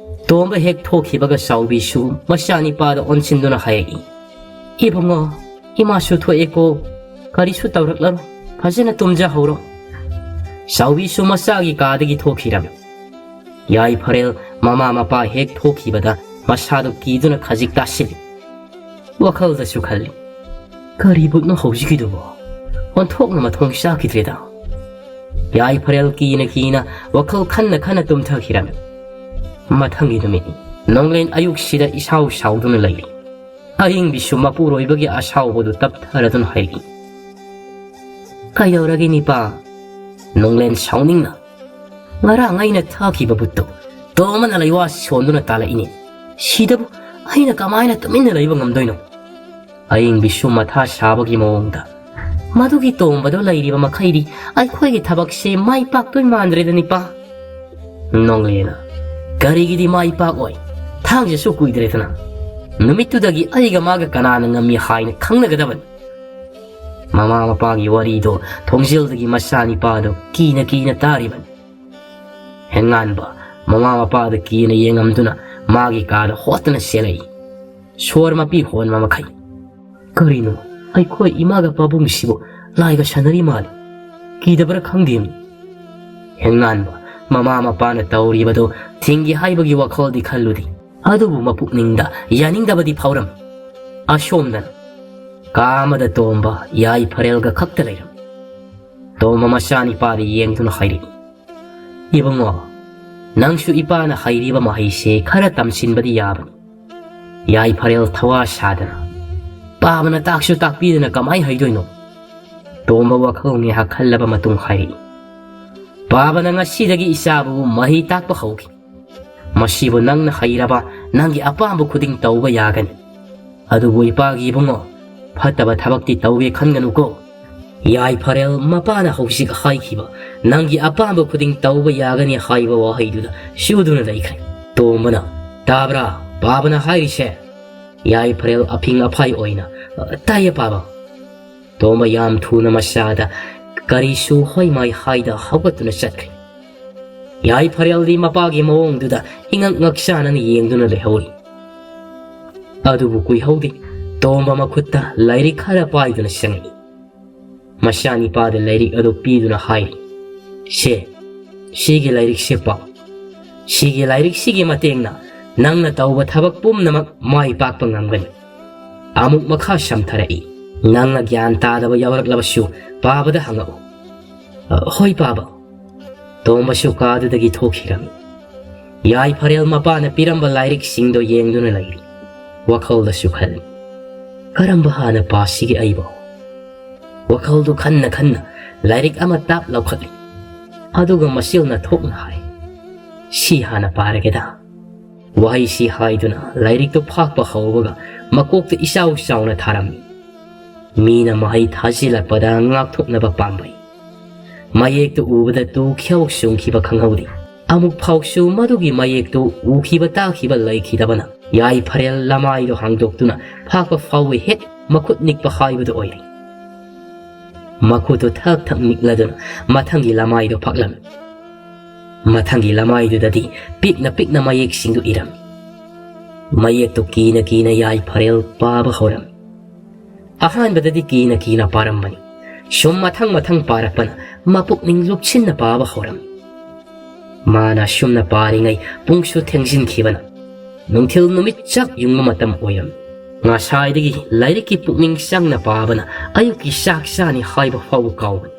ꯇꯣꯝꯕ ꯍꯦꯛ ꯊꯣꯛꯈꯤꯕꯒ ꯆꯥꯎꯕꯤꯁꯨ ꯃꯆꯥꯅꯤꯄꯥꯗ ꯑꯣꯟꯁꯤꯟꯗꯨꯅ ꯍꯥꯏꯔꯛꯏ, "ꯏꯕꯨꯡꯉꯣ, ꯏꯃꯥꯁꯨ ꯊꯣꯛꯑꯦꯀꯣ, ꯀꯔꯤꯁꯨ ꯇꯧꯔꯛꯂꯔꯣꯏ, ꯐꯖꯅ ꯇꯨꯝꯖꯍꯧꯔꯣ"꯫ ꯆꯥꯎꯕꯤꯁꯨ ꯃꯆꯥꯒꯤ ꯀꯥꯗꯒꯤ ꯊꯣꯛꯈꯤꯔꯝꯃꯤ꯫ ꯌꯥꯏꯐꯔꯦꯜ ꯃꯃꯥ ꯃꯄꯥ ꯍꯦꯛ ꯊꯣꯛꯈꯤꯕꯗ ꯃꯁꯥꯗꯨ ꯀꯤꯗꯨꯅ ꯈꯖꯤꯛ ꯇꯥꯁꯤꯜꯂꯤ꯫ ꯋꯥꯈꯜꯗꯁꯨ ꯈꯜꯂꯤ, "ꯀꯔꯤ ꯚꯨꯠꯅꯣ ꯍꯧꯖꯤꯛꯀꯤꯗꯨꯕꯣ? ꯑꯣꯟꯊꯣꯛꯅ ꯃꯊꯣꯡ ꯆꯥꯈꯤꯗ꯭ꯔꯦꯗ"꯫ ꯌꯥꯏꯐꯔꯦꯜ ꯀꯤꯅ ꯀꯤꯅ ꯋꯥꯈꯜ ꯈꯟꯅ ꯈꯟꯅ ꯇꯨꯝꯊꯈꯤꯔꯝꯃꯤ꯫ ꯃꯊꯪꯒꯤ ꯅꯨꯃꯤꯠꯅꯤ꯫ ꯅꯣꯡꯂꯦꯟ ꯑꯌꯨꯛꯁꯤꯗ ꯏꯁꯥꯎ ꯁꯥꯎꯗꯨꯅ ꯂꯩꯔꯤ꯫ ꯑꯍꯤꯡꯕꯤꯁꯨ ꯃꯄꯨꯔꯣꯏꯕꯒꯤ ꯑꯁꯥꯎꯕꯗꯨ ꯇꯞꯊꯔꯗꯨꯅ ꯍꯥꯏꯔꯛꯏ, "ꯀꯩꯗꯧꯔꯒꯦ ꯅꯤꯄꯥ?" ꯅꯣꯡꯂꯦꯟ ꯁꯥꯎꯅꯤꯡꯅ, "ꯉꯔꯥꯡ ꯑꯩꯅ ꯊꯛꯈꯤꯕ ꯕꯨꯠꯇꯣ ꯇꯣꯝꯕꯅ ꯂꯩꯋꯥ ꯁꯣꯟꯗꯨꯅ ꯇꯥꯜꯂꯛꯏꯅꯦ꯫ ꯁꯤꯗꯕꯨ ꯑꯩꯅ ꯀꯃꯥꯏꯅ ꯇꯨꯃꯤꯟꯅ ꯂꯩꯕ ꯉꯝꯗꯣꯏꯅꯣ?" ꯑꯍꯤꯡꯕꯤꯁꯨ ꯃꯊꯥ ꯁꯥꯕꯒꯤ ꯃꯑꯣꯡꯗ, "ꯃꯗꯨꯒꯤ ꯇꯣꯝꯕꯗꯣ ꯂꯩꯔꯤꯕ ꯃꯈꯩꯗꯤ ꯑꯩꯈꯣꯏꯒꯤ ꯊꯕꯛꯁꯦ ꯃꯥꯏ ꯄꯥꯛꯇꯣꯏ ꯃꯥꯟꯗ꯭ꯔꯦꯗ ꯅꯤꯄꯥ꯫ ꯅꯣꯡꯂꯦꯅ, ꯀꯔꯤꯒꯤꯗꯤ ꯃꯥꯏ ꯄꯥꯛꯑꯣꯏ? ꯊꯥꯡꯖꯁꯨ ꯀꯨꯏꯗ꯭ꯔꯦꯗꯅ꯫ ꯅꯨꯃꯤꯠꯇꯨꯗꯒꯤ ꯑꯩꯒ ꯃꯥꯒ ꯀꯅꯥꯅ ꯉꯝꯃꯤ ꯍꯥꯏꯅ ꯈꯪꯅꯒꯗꯕꯅꯤ꯫" ꯃꯃꯥ ꯃꯄꯥꯒꯤ ꯋꯥꯔꯤꯗꯣ ꯊꯣꯡꯖꯤꯜꯗꯒꯤ ꯃꯆꯥꯅꯤꯄꯥꯗꯣ ꯀꯤꯅ ꯀꯤꯅ ꯇꯥꯔꯤꯕꯅꯤ꯫ ꯍꯦꯡꯉꯥꯟꯕ ꯃꯃꯥ ꯃꯄꯥꯗ ꯀꯤꯅ ꯌꯦꯡꯉꯝꯗꯨꯅ ꯃꯥꯒꯤ ꯀꯥꯗ ꯍꯣꯠꯇꯅ ꯆꯦꯜꯂꯛꯏ꯫ ꯁꯣꯔ ꯃꯄꯤ ꯍꯣꯟꯕ ꯃꯈꯩ, "ꯀꯔꯤꯅꯣ, ꯑꯩꯈꯣꯏ ꯏꯃꯥꯒ ꯄꯥꯕꯨꯡꯁꯤꯕꯨ ꯂꯥꯏꯒ ꯁꯥꯟꯅꯔꯤ ꯃꯥꯜꯂꯤ꯫ ꯀꯤꯗꯕ꯭ꯔꯥ ꯈꯪꯗꯦ꯫" ꯍꯦꯡꯉꯥꯟꯕ ꯃꯃꯥ ꯃꯄꯥꯅ ꯇꯧꯔꯤꯕꯗꯨ ꯊꯤꯡꯒꯦ ꯍꯥꯏꯕꯒꯤ ꯋꯥꯈꯜꯗꯤ ꯈꯜꯂꯨꯗꯦ꯫ ꯑꯗꯨꯕꯨ ꯃꯄꯨꯛꯅꯤꯡꯗ ꯌꯥꯅꯤꯡꯗꯕꯗꯤ ꯐꯥꯎꯔꯝꯃꯤ꯫ ꯑꯁꯣꯝꯗꯅ ꯀꯥ ꯑꯃꯗ ꯇꯣꯝꯕ ꯌꯥꯏꯐꯔꯦꯜꯒ ꯈꯛꯇ ꯂꯩꯔꯝꯃꯤ꯫ ꯇꯣꯝꯕ ꯃꯆꯥꯅꯤꯄꯥꯗ ꯌꯦꯡꯗꯨꯅ ꯍꯥꯏꯔꯛꯏ, "ꯏꯕꯨꯡꯉꯣ, ꯅꯪꯁꯨ ꯏꯄꯥꯅ ꯍꯩꯔꯤꯕ ꯃꯍꯩꯁꯦ ꯈꯔ ꯇꯝꯁꯤꯟꯕꯗꯤ ꯌꯥꯕꯅꯤ꯫" ꯌꯥꯏꯐꯔꯦꯜ ꯊꯋꯥ ꯁꯥꯗꯅ, "ꯄꯥꯕꯅ ꯇꯥꯛꯁꯨ ꯇꯥꯛꯄꯤꯗꯅ ꯀꯃꯥꯏ ꯍꯩꯗꯣꯏꯅꯣ?" ꯇꯣꯝꯕ ꯋꯥꯈꯜ ꯉꯥꯏꯍꯥꯛ ꯈꯜꯂꯕ ꯃꯇꯨꯡ ꯍꯥꯏꯔꯛꯏ, "ꯄꯥꯕꯅ ꯉꯁꯤꯗꯒꯤ ꯏꯆꯥꯕꯨ ꯃꯍꯩ ꯇꯥꯛꯄ ꯍꯧꯈꯤ꯫ ꯃꯁꯤꯕꯨ ꯅꯪꯅ ꯍꯩꯔꯕ ꯅꯪꯒꯤ ꯑꯄꯥꯝꯕ ꯈꯨꯗꯤꯡ ꯇꯧꯕ ꯌꯥꯒꯅꯤ꯫ ꯑꯗꯨꯕꯨ ꯏꯄꯥꯒꯤ ꯏꯕꯨꯡꯉꯣ, ꯐꯠꯇꯕ ꯊꯕꯛꯇꯤ ꯇꯧꯒꯦ ꯈꯟꯒꯅꯨꯀꯣ꯫" ꯌꯥꯏꯐꯔꯦꯜ ꯃꯄꯥꯅ ꯍꯧꯖꯤꯛ ꯍꯥꯏꯈꯤꯕ "ꯅꯪꯒꯤ ꯑꯄꯥꯝꯕ ꯈꯨꯗꯤꯡ ꯇꯧꯕ ꯌꯥꯒꯅꯤ" ꯍꯥꯏꯕ ꯋꯥꯍꯩꯗꯨꯗ ꯆꯨꯗꯨꯅ ꯂꯩꯈ꯭ꯔꯦ꯫ ꯇꯣꯝꯕꯅ, "ꯇꯥꯕ꯭ꯔꯥ ꯄꯥꯕꯅ ꯍꯥꯏꯔꯤꯁꯦ?" ꯌꯥꯏꯐꯔꯦꯜ ꯑꯐꯤꯡ ꯑꯐꯥꯏ ꯑꯣꯏꯅ, "ꯇꯥꯏꯌꯦ ꯄꯥꯕ꯫" ꯇꯣꯝꯕ ꯌꯥꯝ ꯊꯨꯅ ꯃꯆꯥꯗ ꯀꯔꯤꯁꯨ ꯍꯣꯏ ꯃꯥꯏ ꯍꯥꯏꯗ ꯍꯧꯒꯠꯇꯨꯅ ꯆꯠꯈ꯭ꯔꯦ꯫ ꯌꯥꯏꯐꯔꯦꯜꯗꯤ ꯃꯄꯥꯒꯤ ꯃꯑꯣꯡꯗꯨꯗ ꯏꯉꯛ ꯉꯛꯆꯥꯅꯅ ꯌꯦꯡꯗꯨꯅ ꯂꯩꯍꯧꯔꯤ꯫ ꯑꯗꯨꯕꯨ ꯀꯨꯏꯍꯧꯗꯦ, ꯇꯣꯝꯕ ꯃꯈꯨꯠꯇ ꯂꯥꯏꯔꯤꯛ ꯈꯔ ꯄꯥꯏꯗꯨꯅ ꯆꯪꯉꯛꯏ꯫ ꯃꯆꯥꯅꯤꯄꯥꯗ ꯂꯥꯏꯔꯤꯛ ꯑꯗꯨ ꯄꯤꯗꯨꯅ ꯍꯥꯏꯔꯤ, "ꯁꯦ, ꯁꯤꯒꯤ ꯂꯥꯏꯔꯤꯛꯁꯦ ꯄꯥꯎ꯫ ꯁꯤꯒꯤ ꯂꯥꯏꯔꯤꯛꯁꯤꯒꯤ ꯃꯇꯦꯡꯅ ꯅꯪꯅ ꯇꯧꯕ ꯊꯕꯛ ꯄꯨꯝꯅꯃꯛ ꯃꯥꯏ ꯄꯥꯛꯄ ꯉꯝꯒꯅꯤ꯫" ꯑꯃꯨꯛ ꯃꯈꯥ ꯁꯝꯊꯔꯛꯏ, "ꯅꯪꯅ ꯒ꯭ꯌꯥꯟ ꯇꯥꯗꯕ ꯌꯥꯎꯔꯛꯂꯕꯁꯨ ꯄꯥꯕꯗ ꯍꯪꯉꯛꯎ꯫" "ꯑ, ꯍꯣꯏ ꯄꯥꯕ꯫" ꯇꯣꯝꯕꯁꯨ ꯀꯥꯗꯨꯗꯒꯤ ꯊꯣꯛꯈꯤꯔꯝꯃꯤ꯫ ꯌꯥꯏꯐꯔꯦꯜ ꯃꯄꯥꯅ ꯄꯤꯔꯝꯕ ꯂꯥꯏꯔꯤꯛꯁꯤꯡꯗꯣ ꯌꯦꯡꯗꯨꯅ ꯂꯩꯔꯤ꯫ ꯋꯥꯈꯜꯗꯁꯨ ꯈꯜꯂꯤ, "ꯀꯔꯝꯕ ꯍꯥꯟꯅ ꯄꯥꯁꯤꯒꯦ ꯑꯩꯕꯣ?" ꯋꯥꯈꯜꯗꯨ ꯈꯟꯅ ꯈꯟꯅ ꯂꯥꯏꯔꯤꯛ ꯑꯃ ꯇꯥꯞ ꯂꯧꯈꯠꯂꯤ꯫ ꯑꯗꯨꯒ ꯃꯁꯤꯜꯅ ꯊꯣꯛꯅ ꯍꯥꯏ, "ꯁꯤ ꯍꯥꯟꯅ ꯄꯥꯔꯒꯦꯗ"꯫ ꯋꯥꯍꯩꯁꯤ ꯍꯥꯏꯗꯨꯅ ꯂꯥꯏꯔꯤꯛꯇꯨ ꯐꯥꯛꯄ ꯍꯧꯕꯒ ꯃꯀꯣꯛꯇ ꯏꯆꯥꯎ ꯆꯥꯎꯅ ꯊꯥꯔꯝꯃꯤ꯫ ꯃꯤꯅ ꯃꯍꯩ ꯊꯥꯖꯤꯜꯂꯛꯄꯗ ꯉꯥꯛꯊꯣꯛꯅꯕ ꯄꯥꯝꯕꯩ꯫ ꯃꯌꯦꯛꯇꯨ ꯎꯕꯗ ꯇꯨ ꯈ꯭ꯌꯧ ꯆꯨꯡꯈꯤꯕ ꯈꯪꯍꯧꯗꯦ꯫ ꯑꯃꯨꯛ ꯐꯥꯎꯁꯨ ꯃꯗꯨꯒꯤ ꯃꯌꯦꯛꯇꯨ ꯎꯈꯤꯕ ꯇꯥꯈꯤꯕ ꯂꯩꯈꯤꯗꯕꯅ ꯌꯥꯏꯐꯔꯦꯜ ꯂꯃꯥꯏꯗꯨ ꯍꯥꯡꯗꯣꯛꯇꯨꯅ ꯐꯥꯛꯄ ꯐꯥꯎꯕ ꯍꯦꯛ ꯃꯈꯨꯠ ꯅꯤꯛꯄ ꯍꯥꯏꯕꯗꯨ ꯑꯣꯏꯔꯦ꯫ ꯃꯈꯨꯠꯇꯨ ꯊꯛ ꯊꯛ ꯅꯤꯛꯂꯗꯨꯅ ꯃꯊꯪꯒꯤ ꯂꯃꯥꯏꯗꯨ ꯐꯥꯛꯂꯝꯃꯤ꯫ ꯃꯊꯪꯒꯤ ꯂꯃꯥꯏꯗꯨꯗꯗꯤ ꯄꯤꯛꯅ ꯄꯤꯛꯅ ꯃꯌꯦꯛꯁꯤꯡꯗꯨ ꯏꯔꯝꯃꯤ꯫ ꯃꯌꯦꯛꯇꯨ ꯀꯤꯅ ꯀꯤꯅ ꯌꯥꯏꯐꯔꯦꯜ ꯄꯥꯕ ꯍꯧꯔꯝꯃꯤ꯫ ꯑꯍꯥꯟꯕꯗꯗꯤ ꯀꯤꯅ ꯀꯤꯅ ꯄꯥꯔꯝꯕꯅꯤ꯫ ꯁꯨꯝ ꯃꯊꯪ ꯃꯊꯪ ꯄꯥꯔꯛꯄꯅ ꯃꯄꯨꯛꯅꯤꯡ ꯂꯨꯞꯁꯤꯟꯅ ꯄꯥꯕ ꯍꯧꯔꯝꯃꯤ꯫ ꯃꯥꯅ ꯑꯁꯨꯝꯅ ꯄꯥꯔꯤꯉꯩ ꯄꯨꯡꯁꯨ ꯊꯦꯡꯖꯤꯟꯈꯤꯕꯅ ꯅꯨꯡꯊꯤꯜ ꯅꯨꯃꯤꯠ ꯆꯞ ꯌꯨꯡꯕ ꯃꯇꯝ ꯑꯣꯏꯔꯝꯃꯤ꯫ ꯉꯁꯥꯏꯗꯒꯤ ꯂꯥꯏꯔꯤꯛꯀꯤ ꯄꯨꯛꯅꯤꯡ ꯆꯪꯅ ꯄꯥꯕꯅ ꯑꯌꯨꯛꯀꯤ ꯆꯥꯛ ꯆꯥꯅꯤ ꯍꯥꯏꯕ ꯐꯥꯎꯕ ꯀꯥꯎꯕꯅꯤ꯫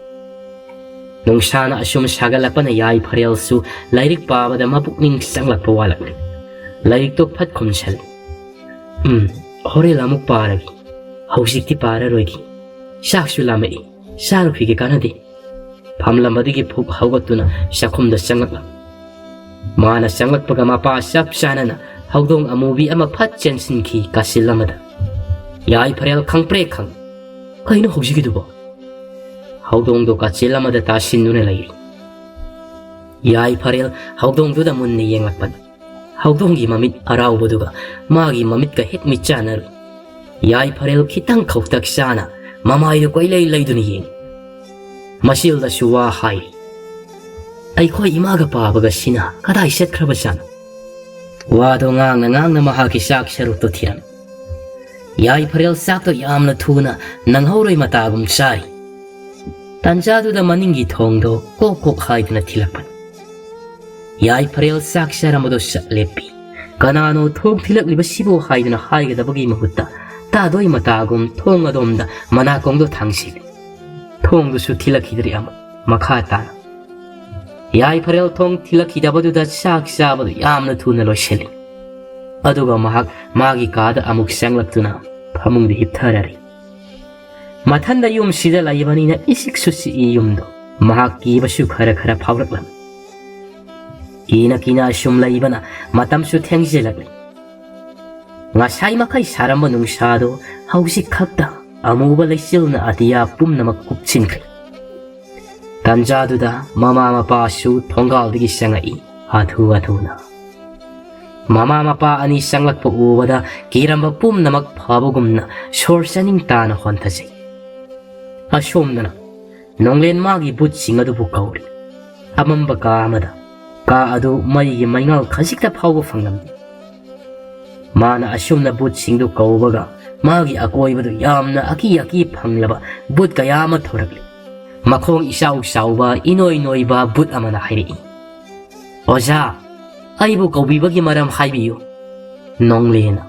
ꯅꯨꯡꯁꯥꯅ ꯑꯁꯨꯝ ꯁꯥꯒꯠꯂꯛꯄꯅ ꯌꯥꯏꯐꯔꯦꯜꯁꯨ ꯂꯥꯏꯔꯤꯛ ꯄꯥꯕꯗ ꯃꯄꯨꯛꯅꯤꯡ ꯆꯪꯂꯛꯄ ꯋꯥꯠꯂꯛꯂꯦ꯫ ꯂꯥꯏꯔꯤꯛꯇꯣ ꯐꯠ ꯈꯨꯝꯁꯜꯂꯤ꯫ "ꯎꯝ, ꯍꯣꯔꯦꯟ ꯑꯃꯨꯛ ꯄꯥꯔꯒꯦ꯫ ꯍꯧꯖꯤꯛꯇꯤ ꯄꯥꯔꯔꯣꯏꯒꯦ꯫ ꯆꯥꯛꯁꯨ ꯂꯥꯝꯃꯛꯏ꯫ ꯆꯥꯔꯨꯈꯤꯒꯦ, ꯀꯥꯟꯅꯗꯦ"꯫ ꯐꯝꯂꯝꯕꯗꯒꯤ ꯐꯨꯛ ꯍꯧꯒꯠꯇꯨꯅ ꯆꯥꯛꯈꯨꯝꯗ ꯆꯪꯂꯛꯂꯝꯃꯤ꯫ ꯃꯥꯅ ꯆꯪꯂꯛꯄꯒ ꯃꯄꯥ ꯆꯞ ꯆꯥꯅꯅ ꯍꯧꯗꯣꯡ ꯑꯃꯨꯕꯤ ꯑꯃ ꯐꯠ ꯆꯦꯟꯁꯤꯟꯈꯤ ꯀꯥꯆꯤꯜ ꯑꯃꯗ꯫ ꯌꯥꯏꯐꯔꯦꯜ ꯈꯪꯄ꯭ꯔꯦꯛ ꯈꯪꯏ꯫ "ꯀꯩꯅꯣ ꯍꯧꯖꯤꯛꯀꯤꯗꯨꯕꯣ?" ꯍꯧꯗꯣꯡꯗꯣ ꯀꯥꯆꯤꯜ ꯑꯃꯗ ꯇꯥꯁꯤꯟꯗꯨꯅ ꯂꯩꯔꯤ꯫ ꯌꯥꯏꯐꯔꯦꯜ ꯍꯧꯗꯣꯡꯗꯨꯗ ꯃꯨꯟꯅ ꯌꯦꯡꯂꯛꯄꯅꯤ꯫ ꯍꯧꯗꯣꯡꯒꯤ ꯃꯃꯤꯠ ꯑꯔꯥꯎꯕꯗꯨꯒ ꯃꯥꯒꯤ ꯃꯃꯤꯠꯀ ꯍꯦꯛ ꯃꯤꯠꯆꯥꯟꯅꯔꯨꯏ꯫ ꯌꯥꯏꯐꯔꯦꯜ ꯈꯤꯇꯪ ꯈꯧꯇꯛ ꯆꯥꯅ ꯃꯃꯥꯏꯗꯨ ꯀꯣꯏꯂꯩ ꯂꯩꯗꯨꯅ ꯌꯦꯡꯏ꯫ ꯃꯁꯤꯜꯗꯁꯨ ꯋꯥ ꯍꯥꯏꯔꯤ꯫ "ꯑꯩꯈꯣꯏ ꯏꯃꯥꯒ ꯄꯥꯕꯒ ꯁꯤꯅ ꯀꯗꯥꯏ ꯆꯠꯈ꯭ꯔꯕꯖꯥꯠꯅꯣ?" ꯋꯥꯗꯣ ꯉꯥꯡꯅ ꯉꯥꯡꯅ ꯃꯍꯥꯛꯀꯤ ꯆꯥꯛ ꯁꯔꯨꯛꯇꯣ ꯊꯤꯔꯝꯃꯤ꯫ ꯌꯥꯏꯐꯔꯦꯜ ꯆꯥꯛꯇꯣ ꯌꯥꯝꯅ ꯊꯨꯅ ꯅꯪꯍꯧꯔꯣꯏ ꯃꯇꯥꯒꯨꯝ ꯆꯥꯔꯤ꯫ ꯇꯥꯟꯖꯥꯗꯨꯗ ꯃꯅꯤꯡꯒꯤ ꯊꯣꯡꯗꯣ ꯀꯣꯛ ꯀꯣꯛ ꯍꯥꯏꯗꯨꯅ ꯊꯤꯜꯂꯛꯄꯅꯤ꯫ ꯌꯥꯏꯐꯔꯦꯜ ꯆꯥꯛ ꯆꯥꯔꯝꯕꯗꯣ ꯁꯠ ꯂꯦꯞꯄꯤ꯫ "ꯀꯅꯥꯅꯣ ꯊꯣꯡ ꯊꯤꯜꯂꯛꯂꯤꯕꯁꯤꯕꯨ?" ꯍꯥꯏꯗꯨꯅ ꯍꯥꯏꯒꯗꯕꯒꯤ ꯃꯍꯨꯠꯇ ꯇꯥꯗꯣꯏ ꯃꯇꯥꯒꯨꯝ ꯊꯣꯡ ꯑꯗꯣꯝꯗ ꯃꯅꯥꯀꯣꯡꯗꯣ ꯊꯥꯡꯖꯤꯜꯂꯤ꯫ ꯊꯣꯡꯗꯨꯁꯨ ꯊꯤꯜꯂꯛꯈꯤꯗ꯭ꯔꯦ ꯑꯃꯨꯛ꯫ ꯃꯈꯥ ꯇꯥꯅ ꯌꯥꯏꯐꯔꯦꯜ ꯊꯣꯡ ꯊꯤꯜꯂꯛꯈꯤꯗꯕꯗꯨꯗ ꯆꯥꯛ ꯆꯥꯕꯗꯨ ꯌꯥꯝꯅ ꯊꯨꯅ ꯂꯣꯏꯁꯤꯜꯂꯤ꯫ ꯑꯗꯨꯒ ꯃꯍꯥꯛ ꯃꯥꯒꯤ ꯀꯥꯗ ꯑꯃꯨꯛ ꯆꯪꯂꯛꯇꯨꯅ ꯐꯃꯨꯡꯗ ꯍꯤꯞꯊꯔꯔꯤ꯫ ꯃꯊꯟꯗ ꯌꯨꯝꯁꯤꯗ ꯂꯩꯕꯅꯤꯅ ꯏꯆꯤꯛꯁꯨ ꯆꯤꯛꯏ ꯌꯨꯝꯗꯣ꯫ ꯃꯍꯥꯛ ꯀꯤꯕꯁꯨ ꯈꯔ ꯈꯔ ꯐꯥꯎꯔꯛꯂꯝꯃꯤ꯫ ꯀꯤꯅ ꯀꯤꯅ ꯑꯁꯨꯝ ꯂꯩꯕꯅ ꯃꯇꯝꯁꯨ ꯊꯦꯡꯖꯤꯜꯂꯛꯂꯤ꯫ ꯉꯁꯥꯏ ꯃꯈꯩ ꯁꯥꯔꯝꯕ ꯅꯨꯡꯁꯥꯗꯨ ꯍꯧꯖꯤꯛ ꯈꯛꯇ ꯑꯃꯨꯕ ꯂꯩꯆꯤꯜꯅ ꯑꯇꯤꯌꯥ ꯄꯨꯝꯅꯃꯛ ꯀꯨꯞꯁꯤꯟꯈ꯭ꯔꯦ꯫ ꯇꯟꯖꯥꯗꯨꯗ ꯃꯃꯥ ꯃꯄꯥꯁꯨ ꯊꯣꯡꯒꯥꯜꯗꯒꯤ ꯆꯪꯉꯛꯏ, ꯍꯥꯊꯨ ꯍꯥꯊꯨꯅ꯫ ꯃꯃꯥ ꯃꯄꯥ ꯑꯅꯤ ꯆꯪꯂꯛꯄ ꯎꯕꯗ ꯀꯤꯔꯝꯕ ꯄꯨꯝꯅꯃꯛ ꯐꯕꯒꯨꯝꯅ ꯁꯣꯔ ꯆꯥꯅꯤꯡ ꯇꯥꯅ ꯍꯣꯟꯊꯖꯩ꯫ ꯑꯁꯣꯝꯗꯅ ꯅꯣꯡꯂꯦꯟ ꯃꯥꯒꯤ ꯕꯨꯠꯁꯤꯡ ꯑꯗꯨꯕꯨ ꯀꯧꯔꯤ꯫ ꯑꯃꯝꯕ ꯀꯥ ꯑꯃꯗ, ꯀꯥ ꯑꯗꯨ ꯃꯩꯒꯤ ꯃꯩꯉꯥꯜ ꯈꯖꯤꯛꯇ ꯐꯥꯎꯕ ꯐꯪꯂꯝꯗꯦ꯫ ꯃꯥꯅ ꯑꯁꯨꯝꯅ ꯕꯨꯠꯁꯤꯡꯗꯨ ꯀꯧꯕꯒ ꯃꯥꯒꯤ ꯑꯀꯣꯏꯕꯗꯨ ꯌꯥꯝꯅ ꯑꯀꯤ ꯑꯀꯤ ꯐꯪꯂꯕ ꯕꯨꯠ ꯀꯌꯥ ꯑꯃ ꯊꯣꯔꯛꯂꯤ꯫ ꯃꯈꯣꯡ ꯏꯆꯥꯎ ꯆꯥꯎꯕ, ꯏꯅꯣꯏ ꯅꯣꯏꯕ ꯕꯨꯠ ꯑꯃꯅ ꯍꯥꯏꯔꯛꯏ, "ꯑꯣꯖꯥ, ꯑꯩꯕꯨ ꯀꯧꯕꯤꯕꯒꯤ ꯃꯔꯝ ꯍꯥꯏꯕꯤꯌꯨ꯫" ꯅꯣꯡꯂꯦꯅ,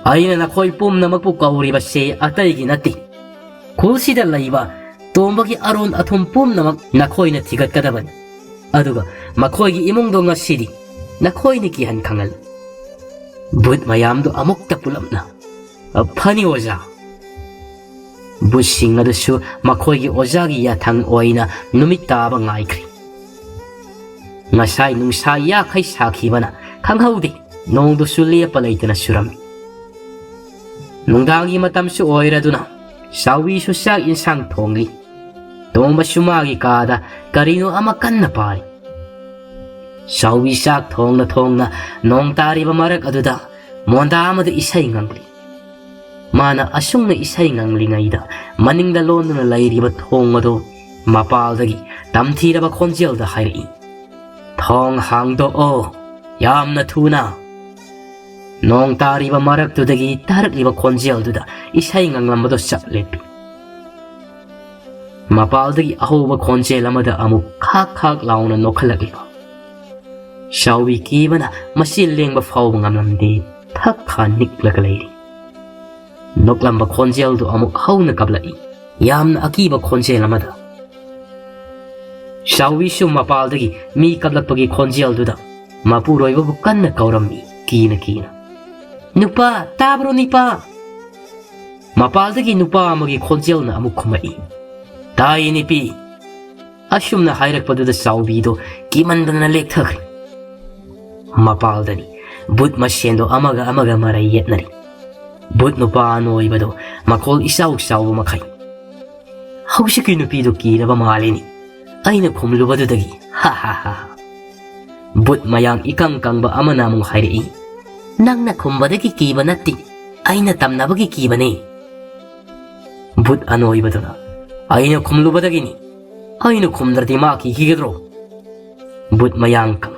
"ꯑꯩꯅ ꯅꯈꯣꯏ ꯄꯨꯝꯅꯃꯛꯄꯨ ꯀꯧꯔꯤꯕꯁꯦ ꯑꯇꯩꯒꯤ ꯅꯠꯇꯦ꯫ ꯈꯨꯜꯁꯤꯗ ꯂꯩꯕ ꯇꯣꯝꯕꯒꯤ ꯑꯔꯣꯟ ꯑꯊꯨꯝ ꯄꯨꯝꯅꯃꯛ ꯅꯈꯣꯏꯅ ꯊꯤꯒꯠꯀꯗꯕꯅꯤ꯫ ꯑꯗꯨꯒ ꯃꯈꯣꯏꯒꯤ ꯏꯃꯨꯡꯗꯣ ꯉꯁꯤꯗꯤ ꯅꯈꯣꯏꯅ ꯀꯤꯍꯟ ꯈꯪꯍꯜꯂꯨ꯫" ꯕꯨꯠ ꯃꯌꯥꯝꯗꯨ ꯑꯃꯨꯛꯇ ꯄꯨꯂꯞꯅ, "ꯐꯅꯤ ꯑꯣꯖꯥ꯫" ꯕꯨꯠꯁꯤꯡ ꯑꯗꯨꯁꯨ ꯃꯈꯣꯏꯒꯤ ꯑꯣꯖꯥꯒꯤ ꯌꯥꯊꯪ ꯑꯣꯏꯅ ꯅꯨꯃꯤꯠ ꯇꯥꯕ ꯉꯥꯏꯈ꯭ꯔꯤ꯫ ꯉꯁꯥꯏ ꯅꯨꯡꯁꯥ ꯌꯥꯈꯩ ꯁꯥꯈꯤꯕꯅ ꯈꯪꯍꯧꯗꯦ, ꯅꯣꯡꯗꯨꯁꯨ ꯂꯦꯞꯄ ꯂꯩꯇꯅ ꯆꯨꯔꯝꯃꯤ꯫ ꯅꯨꯡꯗꯥꯡꯒꯤ ꯃꯇꯝꯁꯨ ꯑꯣꯏꯔꯗꯨꯅ ꯆꯥꯎꯕꯤꯁꯨ ꯆꯥꯛ ꯏꯟꯁꯥꯡ ꯊꯣꯡꯂꯤ꯫ ꯇꯣꯝꯕꯁꯨ ꯃꯥꯒꯤ ꯀꯥꯗ ꯀꯔꯤꯅꯣ ꯑꯃ ꯀꯟꯅ ꯄꯥꯔꯤ꯫ ꯆꯥꯎꯕꯤ ꯆꯥꯛ ꯊꯣꯡꯅ ꯊꯣꯡꯅ ꯅꯣꯡ ꯇꯥꯔꯤꯕ ꯃꯔꯛ ꯑꯗꯨꯗ ꯃꯣꯟꯗꯥ ꯑꯃꯗ ꯏꯁꯩ ꯉꯪꯂꯤ꯫ ꯃꯥꯅ ꯑꯁꯨꯝꯅ ꯏꯁꯩ ꯉꯪꯂꯤꯉꯩꯗ ꯃꯅꯤꯡꯗ ꯂꯣꯟꯗꯨꯅ ꯂꯩꯔꯤꯕ ꯊꯣꯡ ꯑꯗꯨ ꯃꯄꯥꯜꯗꯒꯤ ꯇꯝꯊꯤꯔꯕ ꯈꯣꯟꯖꯦꯜꯗ ꯍꯥꯏꯔꯛꯏ, "ꯊꯣꯡ ꯍꯥꯡꯗꯣꯛꯑꯣ, ꯌꯥꯝꯅ ꯊꯨꯅ!" ꯅꯣꯡ ꯇꯥꯔꯤꯕ ꯃꯔꯛꯇꯨꯗꯒꯤ ꯇꯥꯔꯛꯂꯤꯕ ꯈꯣꯟꯖꯦꯜꯗꯨꯗ ꯏꯁꯩ ꯉꯪꯂꯝꯕꯗꯨ ꯆꯞ ꯂꯦꯞꯄꯤ꯫ ꯃꯄꯥꯜꯗꯒꯤ ꯑꯍꯧꯕ ꯈꯣꯟꯖꯦꯜ ꯑꯃꯗ ꯑꯃꯨꯛ ꯈꯥꯛ ꯈꯥꯛ ꯂꯥꯎꯅ ꯅꯣꯛꯈꯠꯂꯛꯂꯤꯕ꯫ ꯆꯥꯎꯕꯤ ꯀꯤꯕꯅ ꯃꯆꯤꯜ ꯂꯦꯡꯕ ꯐꯥꯎꯕ ꯉꯝꯂꯝꯗꯦ, ꯊꯛ ꯈꯥ ꯅꯤꯛꯂꯒ ꯂꯩꯔꯤ꯫ ꯅꯣꯛꯂꯝꯕ ꯈꯣꯟꯖꯦꯜꯗꯨ ꯑꯃꯨꯛ ꯍꯧꯅ ꯀꯞꯂꯛꯏ, ꯌꯥꯝꯅ ꯑꯀꯤꯕ ꯈꯣꯟꯖꯦꯜ ꯑꯃꯗ꯫ ꯆꯥꯎꯕꯤꯁꯨ ꯃꯄꯥꯜꯗꯒꯤ ꯃꯤ ꯀꯞꯂꯛꯄꯒꯤ ꯈꯣꯟꯖꯦꯜꯗꯨꯗ ꯃꯄꯨꯔꯣꯏꯕꯕꯨ ꯀꯟꯅ ꯀꯧꯔꯝꯃꯤ, ꯀꯤꯅ ꯀꯤꯅ꯫ "ꯅꯨꯄꯥ, ꯇꯥꯕ꯭ꯔꯣ ꯅꯨꯄꯥ?" ꯃꯄꯥꯜꯗꯒꯤ ꯅꯨꯄꯥ ꯑꯃꯒꯤ ꯈꯣꯟꯖꯦꯜꯅ ꯑꯃꯨꯛ ꯈꯨꯝꯃꯛꯏ, "ꯇꯥꯏꯌꯦ ꯅꯨꯄꯤ"꯫ ꯑꯁꯨꯝꯅ ꯍꯥꯏꯔꯛꯄꯗꯨꯗ ꯆꯥꯎꯕꯤꯗꯣ ꯀꯤꯃꯟꯗꯅ ꯂꯦꯛꯊꯈ꯭ꯔꯦ꯫ ꯃꯄꯥꯜꯗꯅꯤ ꯚꯨꯠ ꯃꯁꯦꯟꯗꯣ ꯑꯃꯒ ꯑꯃꯒ ꯃꯔꯩ ꯌꯦꯠꯅꯔꯤ꯫ ꯚꯨꯠ ꯅꯨꯄꯥ ꯑꯅꯣꯏꯕꯗꯣ ꯃꯈꯣꯜ ꯏꯆꯥꯎ ꯆꯥꯎꯕ ꯃꯈꯩ, "ꯍꯧꯖꯤꯛꯀꯤ ꯅꯨꯄꯤꯗꯨ ꯀꯤꯔꯕ ꯃꯥꯜꯂꯤꯅꯤ꯫ ꯑꯩꯅ ꯈꯨꯝꯂꯨꯕꯗꯨꯗꯒꯤ꯫ ꯍꯥ ꯍꯥ ꯍꯥ ꯍꯥ꯫" ꯚꯨꯠ ꯃꯌꯥꯡ ꯏꯀꯪ ꯀꯪꯕ ꯑꯃꯅ ꯑꯃꯨꯛ ꯍꯥꯏꯔꯛꯏ, "ꯅꯪꯅ ꯈꯨꯝꯕꯗꯒꯤ ꯀꯤꯕ ꯅꯠꯇꯦ, ꯑꯩꯅ ꯇꯝꯅꯕꯒꯤ ꯀꯤꯕꯅꯦ"꯫ ꯚꯨꯠ ꯑꯅꯣꯏꯕꯗꯨꯅ, "ꯑꯩꯅ ꯈꯨꯝꯂꯨꯕꯗꯒꯤꯅꯤ꯫ ꯑꯩꯅ ꯈꯨꯝꯗ꯭ꯔꯗꯤ ꯃꯥ ꯀꯤꯈꯤꯒꯗ꯭ꯔꯣ?" ꯚꯨꯠ ꯃꯌꯥꯡ ꯀꯪ,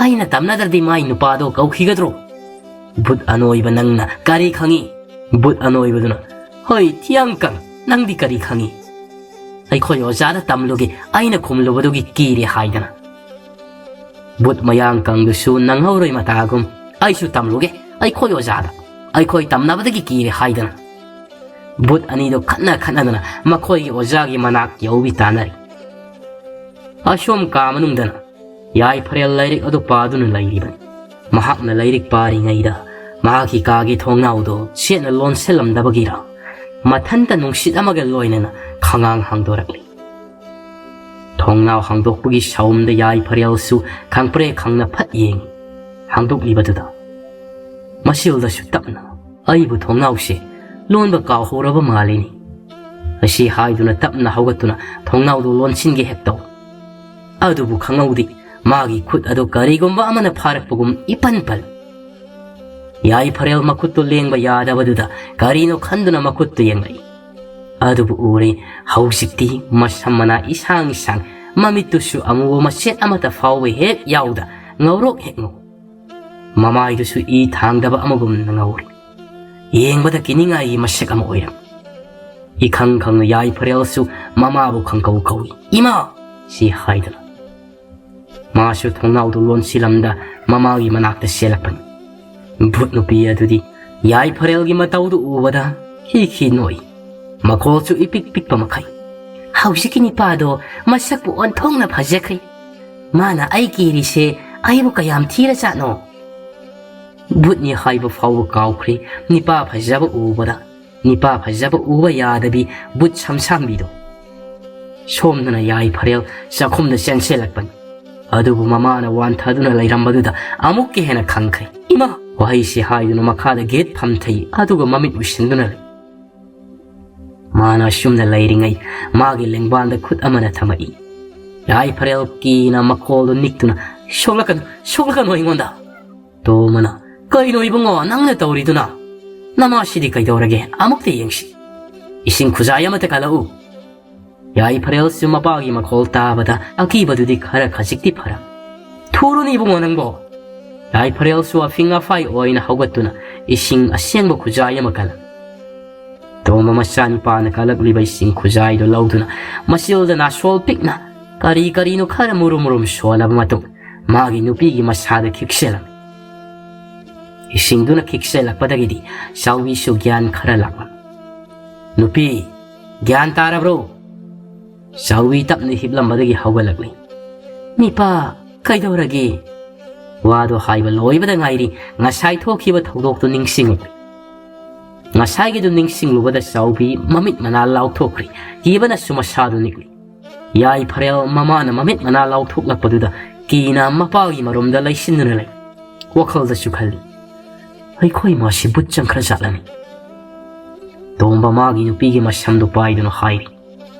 "ꯑꯩꯅ ꯇꯝꯅꯗ꯭ꯔꯗꯤ ꯃꯥꯏ ꯅꯨꯄꯥꯗꯣ ꯀꯧꯈꯤꯒꯗ꯭ꯔꯣ?" ꯚꯨꯠ ꯑꯅꯣꯏꯕ, "ꯅꯪꯅ ꯀꯔꯤ ꯈꯪꯉꯤ?" ꯚꯨꯠ ꯑꯅꯣꯏꯕꯗꯨꯅ, "ꯍꯣꯏ, ꯊꯤꯌꯥꯡ ꯀꯪ, ꯅꯪꯗꯤ ꯀꯔꯤ ꯈꯪꯉꯤ? ꯑꯩꯈꯣꯏ ꯑꯣꯖꯥꯗ ꯇꯝꯂꯨꯒꯦ, ꯑꯩꯅ ꯈꯨꯝꯂꯨꯕꯗꯨꯒꯤ ꯀꯤꯔꯦ ꯍꯥꯏꯗꯅ"꯫ ꯚꯨꯠ ꯃꯌꯥꯡ ꯀꯪꯗꯨꯁꯨ ꯅꯪꯍꯧꯔꯣꯏ ꯃꯇꯥꯒꯨꯝ, "ꯑꯩꯁꯨ ꯇꯝꯂꯨꯒꯦ ꯑꯩꯈꯣꯏ ꯑꯣꯖꯥꯗ, ꯑꯩꯈꯣꯏ ꯇꯝꯅꯕꯗꯒꯤ ꯀꯤꯔꯦ ꯍꯥꯏꯗꯅ"꯫ ꯚꯨꯠ ꯑꯅꯤꯗꯨ ꯈꯠꯅ ꯈꯠꯅꯗꯅ ꯃꯈꯣꯏꯒꯤ ꯑꯣꯖꯥꯒꯤ ꯃꯅꯥꯛ ꯌꯧꯕꯤ ꯇꯥꯅꯔꯤ꯫ ꯑꯁꯣꯝ ꯀꯥ ꯃꯅꯨꯡꯗꯅ ꯌꯥꯏꯐꯔꯦꯜ ꯂꯥꯏꯔꯤꯛ ꯑꯗꯨ ꯄꯥꯗꯨꯅ ꯂꯩꯔꯤꯕꯅꯤ꯫ ꯃꯍꯥꯛꯅ ꯂꯥꯏꯔꯤꯛ ꯄꯥꯔꯤꯉꯩꯗ ꯃꯍꯥꯛꯀꯤ ꯀꯥꯒꯤ ꯊꯣꯡꯅꯥꯎꯗꯨ ꯆꯦꯠꯅ ꯂꯣꯟꯁꯤꯜꯂꯝꯗꯕꯒꯤꯔ, ꯃꯊꯟꯇ ꯅꯨꯡꯁꯤꯠ ꯑꯃꯒ ꯂꯣꯏꯅꯅ ꯈꯉꯥꯡ ꯍꯥꯡꯗꯣꯔꯛꯂꯤ꯫ ꯊꯣꯡꯅꯥꯎ ꯍꯥꯡꯗꯣꯛꯄꯒꯤ ꯁꯥꯎꯝꯗ ꯌꯥꯏꯐꯔꯦꯜꯁꯨ ꯈꯪꯄ꯭ꯔꯦꯛ ꯈꯪꯅ ꯐꯠ ꯌꯦꯡꯏ꯫ ꯍꯥꯡꯗꯣꯛꯂꯤꯕꯗꯨꯗ ꯃꯁꯤꯜꯗꯁꯨ ꯇꯞꯅ, "ꯑꯩꯕꯨ ꯊꯣꯡꯅꯥꯎꯁꯦ ꯂꯣꯟꯕ ꯀꯥꯎꯍꯧꯔꯕ ꯃꯥꯜꯂꯤꯅꯤ"꯫ ꯑꯁꯤ ꯍꯥꯏꯗꯨꯅ ꯇꯞꯅ ꯍꯧꯒꯠꯇꯨꯅ ꯊꯣꯡꯅꯥꯎꯗꯨ ꯂꯣꯟꯁꯤꯟꯒꯦ ꯍꯦꯛ ꯇꯧ꯫ ꯑꯗꯨꯕꯨ ꯈꯪꯍꯧꯗꯦ, ꯃꯥꯒꯤ ꯈꯨꯠ ꯑꯗꯨ ꯀꯔꯤꯒꯨꯝꯕ ꯑꯃꯅ ꯐꯥꯔꯛꯄꯒꯨꯝ ꯏꯄꯟ ꯄꯜ꯫ ꯌꯥꯏꯐꯔꯦꯜ ꯃꯈꯨꯠꯇꯨ ꯂꯦꯡꯕ ꯌꯥꯗꯕꯗꯨꯗ ꯀꯔꯤꯅꯣ ꯈꯟꯗꯨꯅ ꯃꯈꯨꯠꯇꯨ ꯌꯦꯡꯂꯛꯏ꯫ ꯑꯗꯨꯕꯨ ꯎꯔꯦ, ꯍꯧꯖꯤꯛꯇꯤ ꯃꯁꯝ ꯃꯅꯥ ꯏꯁꯥꯡ ꯏꯁꯥꯡ, ꯃꯃꯤꯠꯇꯨꯁꯨ ꯑꯃꯨꯕ ꯃꯆꯦꯠ ꯑꯃꯠꯇ ꯐꯥꯎꯕ ꯍꯦꯛ ꯌꯥꯎꯗ ꯉꯧꯔꯣꯛ ꯍꯦꯛ ꯉꯧ꯫ ꯃꯃꯥꯏꯗꯨꯁꯨ ꯏ ꯊꯥꯡꯗꯕ ꯑꯃꯒꯨꯝꯅ ꯉꯧꯔꯤ꯫ ꯌꯦꯡꯕꯗ ꯀꯤꯅꯤꯡꯉꯥꯏꯒꯤ ꯃꯁꯛ ꯑꯃ ꯑꯣꯏꯔꯝꯃꯤ꯫ ꯏꯈꯪ ꯈꯪꯅ ꯌꯥꯏꯐꯔꯦꯜꯁꯨ ꯃꯃꯥꯕꯨ ꯈꯪꯀꯧ ꯀꯧꯏ, "ꯏꯃꯥ!" ꯁꯤ ꯍꯥꯏꯗꯨꯅ꯫ ꯃꯥꯁꯨ ꯊꯣꯡꯅꯥꯎꯗꯨ ꯂꯣꯟꯁꯤꯜꯂꯝꯗ ꯃꯃꯥꯒꯤ ꯃꯅꯥꯛꯇ ꯆꯦꯜꯂꯛꯄꯅꯤ꯫ ꯚꯨꯠ ꯅꯨꯄꯤ ꯑꯗꯨꯗꯤ ꯌꯥꯏꯐꯔꯦꯜꯒꯤ ꯃꯇꯧꯗꯨ ꯎꯕꯗ ꯈꯤ ꯈꯤ ꯅꯣꯛꯏ꯫ ꯃꯈꯣꯜꯁꯨ ꯏꯄꯤꯛ ꯄꯤꯛꯄ ꯃꯈꯩ, ꯍꯧꯖꯤꯛꯀꯤ ꯅꯤꯄꯥꯗꯣ ꯃꯁꯛꯄꯨ ꯑꯣꯟꯊꯣꯛꯅ ꯐꯖꯈ꯭ꯔꯦ꯫ ꯃꯥꯅ ꯑꯩ ꯀꯤꯔꯤꯁꯦ ꯑꯩꯕꯨ ꯀꯌꯥꯝ ꯊꯤꯔꯖꯥꯠꯅꯣ?" ꯕꯨꯠꯅꯤ ꯍꯥꯏꯕ ꯐꯥꯎꯕ ꯀꯥꯎꯈ꯭ꯔꯦ ꯅꯤꯄꯥ ꯐꯖꯕ ꯎꯕꯗ꯫ ꯅꯤꯄꯥ ꯐꯖꯕ ꯎꯕ ꯌꯥꯗꯕꯤ ꯕꯨꯠ ꯁꯝꯁꯥꯡꯕꯤꯗꯣ꯫ ꯁꯣꯝꯗꯅ ꯌꯥꯏꯐꯔꯦꯜ ꯆꯥꯛꯈꯨꯝꯗ ꯆꯦꯟꯁꯤꯜꯂꯛꯄꯅꯤ꯫ ꯑꯗꯨꯕꯨ ꯃꯃꯥꯅ ꯋꯥꯟꯊꯗꯨꯅ ꯂꯩꯔꯝꯕꯗꯨꯗ ꯑꯃꯨꯛꯀ ꯍꯦꯟꯅ ꯈꯪꯈ꯭ꯔꯦ꯫ "ꯏꯃꯥ!" ꯋꯥꯍꯩꯁꯤ ꯍꯥꯏꯗꯨꯅ ꯃꯈꯥꯗ ꯒꯦꯠ ꯐꯝꯊꯩ, ꯑꯗꯨꯒ ꯃꯃꯤꯠ ꯎꯏꯁꯤꯟꯗꯨꯅ ꯂꯩ꯫ ꯃꯥꯅ ꯑꯁꯨꯝꯅ ꯂꯩꯔꯤꯉꯩ ꯃꯥꯒꯤ ꯂꯦꯡꯕꯥꯟꯗ ꯈꯨꯠ ꯑꯃꯅ ꯊꯝꯃꯛꯏ꯫ ꯌꯥꯏꯐꯔꯦꯜ ꯀꯤꯅ ꯃꯈꯣꯜꯗꯨ ꯅꯤꯛꯇꯨꯅ, "ꯁꯣꯛꯂꯛꯀꯅꯨ, ꯁꯣꯛꯂꯛꯀꯅꯨ ꯑꯩꯉꯣꯟꯗ!" ꯇꯣꯝꯕꯅ, "ꯀꯩꯅꯣ ꯏꯕꯨꯡꯉꯣ ꯅꯪꯅ ꯇꯧꯔꯤꯗꯨꯅ? ꯅꯃꯥꯁꯤꯗꯤ ꯀꯩꯗꯧꯔꯒꯦ? ꯑꯃꯨꯛꯇ ꯌꯦꯡꯁꯤ꯫ ꯏꯁꯤꯡ ꯈꯨꯖꯥꯏ ꯑꯃꯇ ꯀꯜꯂꯛꯎ꯫" ꯌꯥꯏꯐꯔꯦꯜꯁꯨ ꯃꯄꯥꯒꯤ ꯃꯈꯣꯜ ꯇꯥꯕꯗ ꯑꯀꯤꯕꯗꯨꯗꯤ ꯈꯔ ꯈꯖꯤꯛꯇꯤ ꯐꯔꯝ꯫ "ꯊꯨꯔꯨꯅꯤ ꯏꯕꯨꯡꯉꯣ ꯅꯪꯕꯣ!" ꯌꯥꯏꯐꯔꯦꯜꯁꯨ ꯑꯐꯤꯡ ꯑꯐꯥꯏ ꯑꯣꯏꯅ ꯍꯧꯒꯠꯇꯨꯅ ꯏꯁꯤꯡ ꯑꯁꯦꯡꯕ ꯈꯨꯖꯥꯏ ꯑꯃ ꯀꯜꯂꯛ꯫ ꯇꯣꯝꯕ ꯃꯆꯥꯅꯤꯄꯥꯅ ꯀꯜꯂꯛꯂꯤꯕ ꯏꯁꯤꯡ ꯈꯨꯖꯥꯏꯗꯨ ꯂꯧꯗꯨꯅ ꯃꯆꯤꯜꯗ ꯅꯥꯁꯣꯜ ꯄꯤꯛꯅ ꯀꯔꯤ ꯀꯔꯤꯅꯣ ꯈꯔ ꯃꯨꯔꯨꯝ ꯃꯨꯔꯨꯝ ꯁꯣꯜꯂꯕ ꯃꯇꯨꯡ ꯃꯥꯒꯤ ꯅꯨꯄꯤꯒꯤ ꯃꯁꯥꯗ ꯈꯤꯛꯆꯜꯂꯝꯃꯤ꯫ ꯏꯁꯤꯡꯗꯨꯅ ꯈꯤꯛꯆꯜꯂꯛꯄꯗꯒꯤꯗꯤ ꯆꯥꯎꯕꯤꯁꯨ ꯒ꯭ꯌꯥꯟ ꯈꯔ ꯂꯥꯛꯂꯝꯃꯤ꯫ "ꯅꯨꯄꯤ, ꯒ꯭ꯌꯥꯟ ꯇꯥꯔꯕ꯭ꯔꯣ?" ꯆꯥꯎꯕꯤ ꯇꯞꯅ ꯍꯤꯞꯂꯝꯕꯗꯒꯤ ꯍꯧꯒꯠꯂꯛꯂꯤ꯫ "ꯅꯤꯄꯥ, ꯀꯩꯗꯧꯔꯒꯦ?" ꯋꯥꯗꯣ ꯍꯥꯏꯕ ꯂꯣꯏꯕꯗ ꯉꯥꯏꯔꯤ ꯉꯁꯥꯏ ꯊꯣꯛꯈꯤꯕ ꯊꯧꯗꯣꯛꯇꯨ ꯅꯤꯡꯁꯤꯡꯂꯛꯂꯤ꯫ ꯉꯁꯥꯏꯒꯤꯗꯨ ꯅꯤꯡꯁꯤꯡꯂꯨꯕꯗ ꯆꯥꯎꯕꯤ ꯃꯃꯤꯠ ꯃꯅꯥ ꯂꯥꯎꯊꯣꯛꯈ꯭ꯔꯤ꯫ ꯀꯤꯕꯅꯁꯨ ꯃꯁꯥꯗꯨ ꯅꯤꯛꯂꯤ꯫ ꯌꯥꯏꯐꯔꯦꯜ ꯃꯃꯥꯅ ꯃꯃꯤꯠ ꯃꯅꯥ ꯂꯥꯎꯊꯣꯛꯂꯛꯄꯗꯨꯗ ꯀꯤꯅ ꯃꯄꯥꯒꯤ ꯃꯔꯨꯝꯗ ꯂꯩꯁꯤꯟꯗꯨꯅ ꯂꯩ꯫ ꯋꯥꯈꯜꯗꯁꯨ ꯈꯜꯂꯤ, "ꯑꯩꯈꯣꯏ ꯃꯥꯁꯤ ꯕꯨꯠ ꯆꯪꯈ꯭ꯔ ꯖꯥꯠꯂꯅꯤ?" ꯇꯣꯝꯕ ꯃꯥꯒꯤ ꯅꯨꯄꯤꯒꯤ ꯃꯁꯝꯗꯨ ꯄꯥꯏꯗꯨꯅ ꯍꯥꯏꯔꯤ,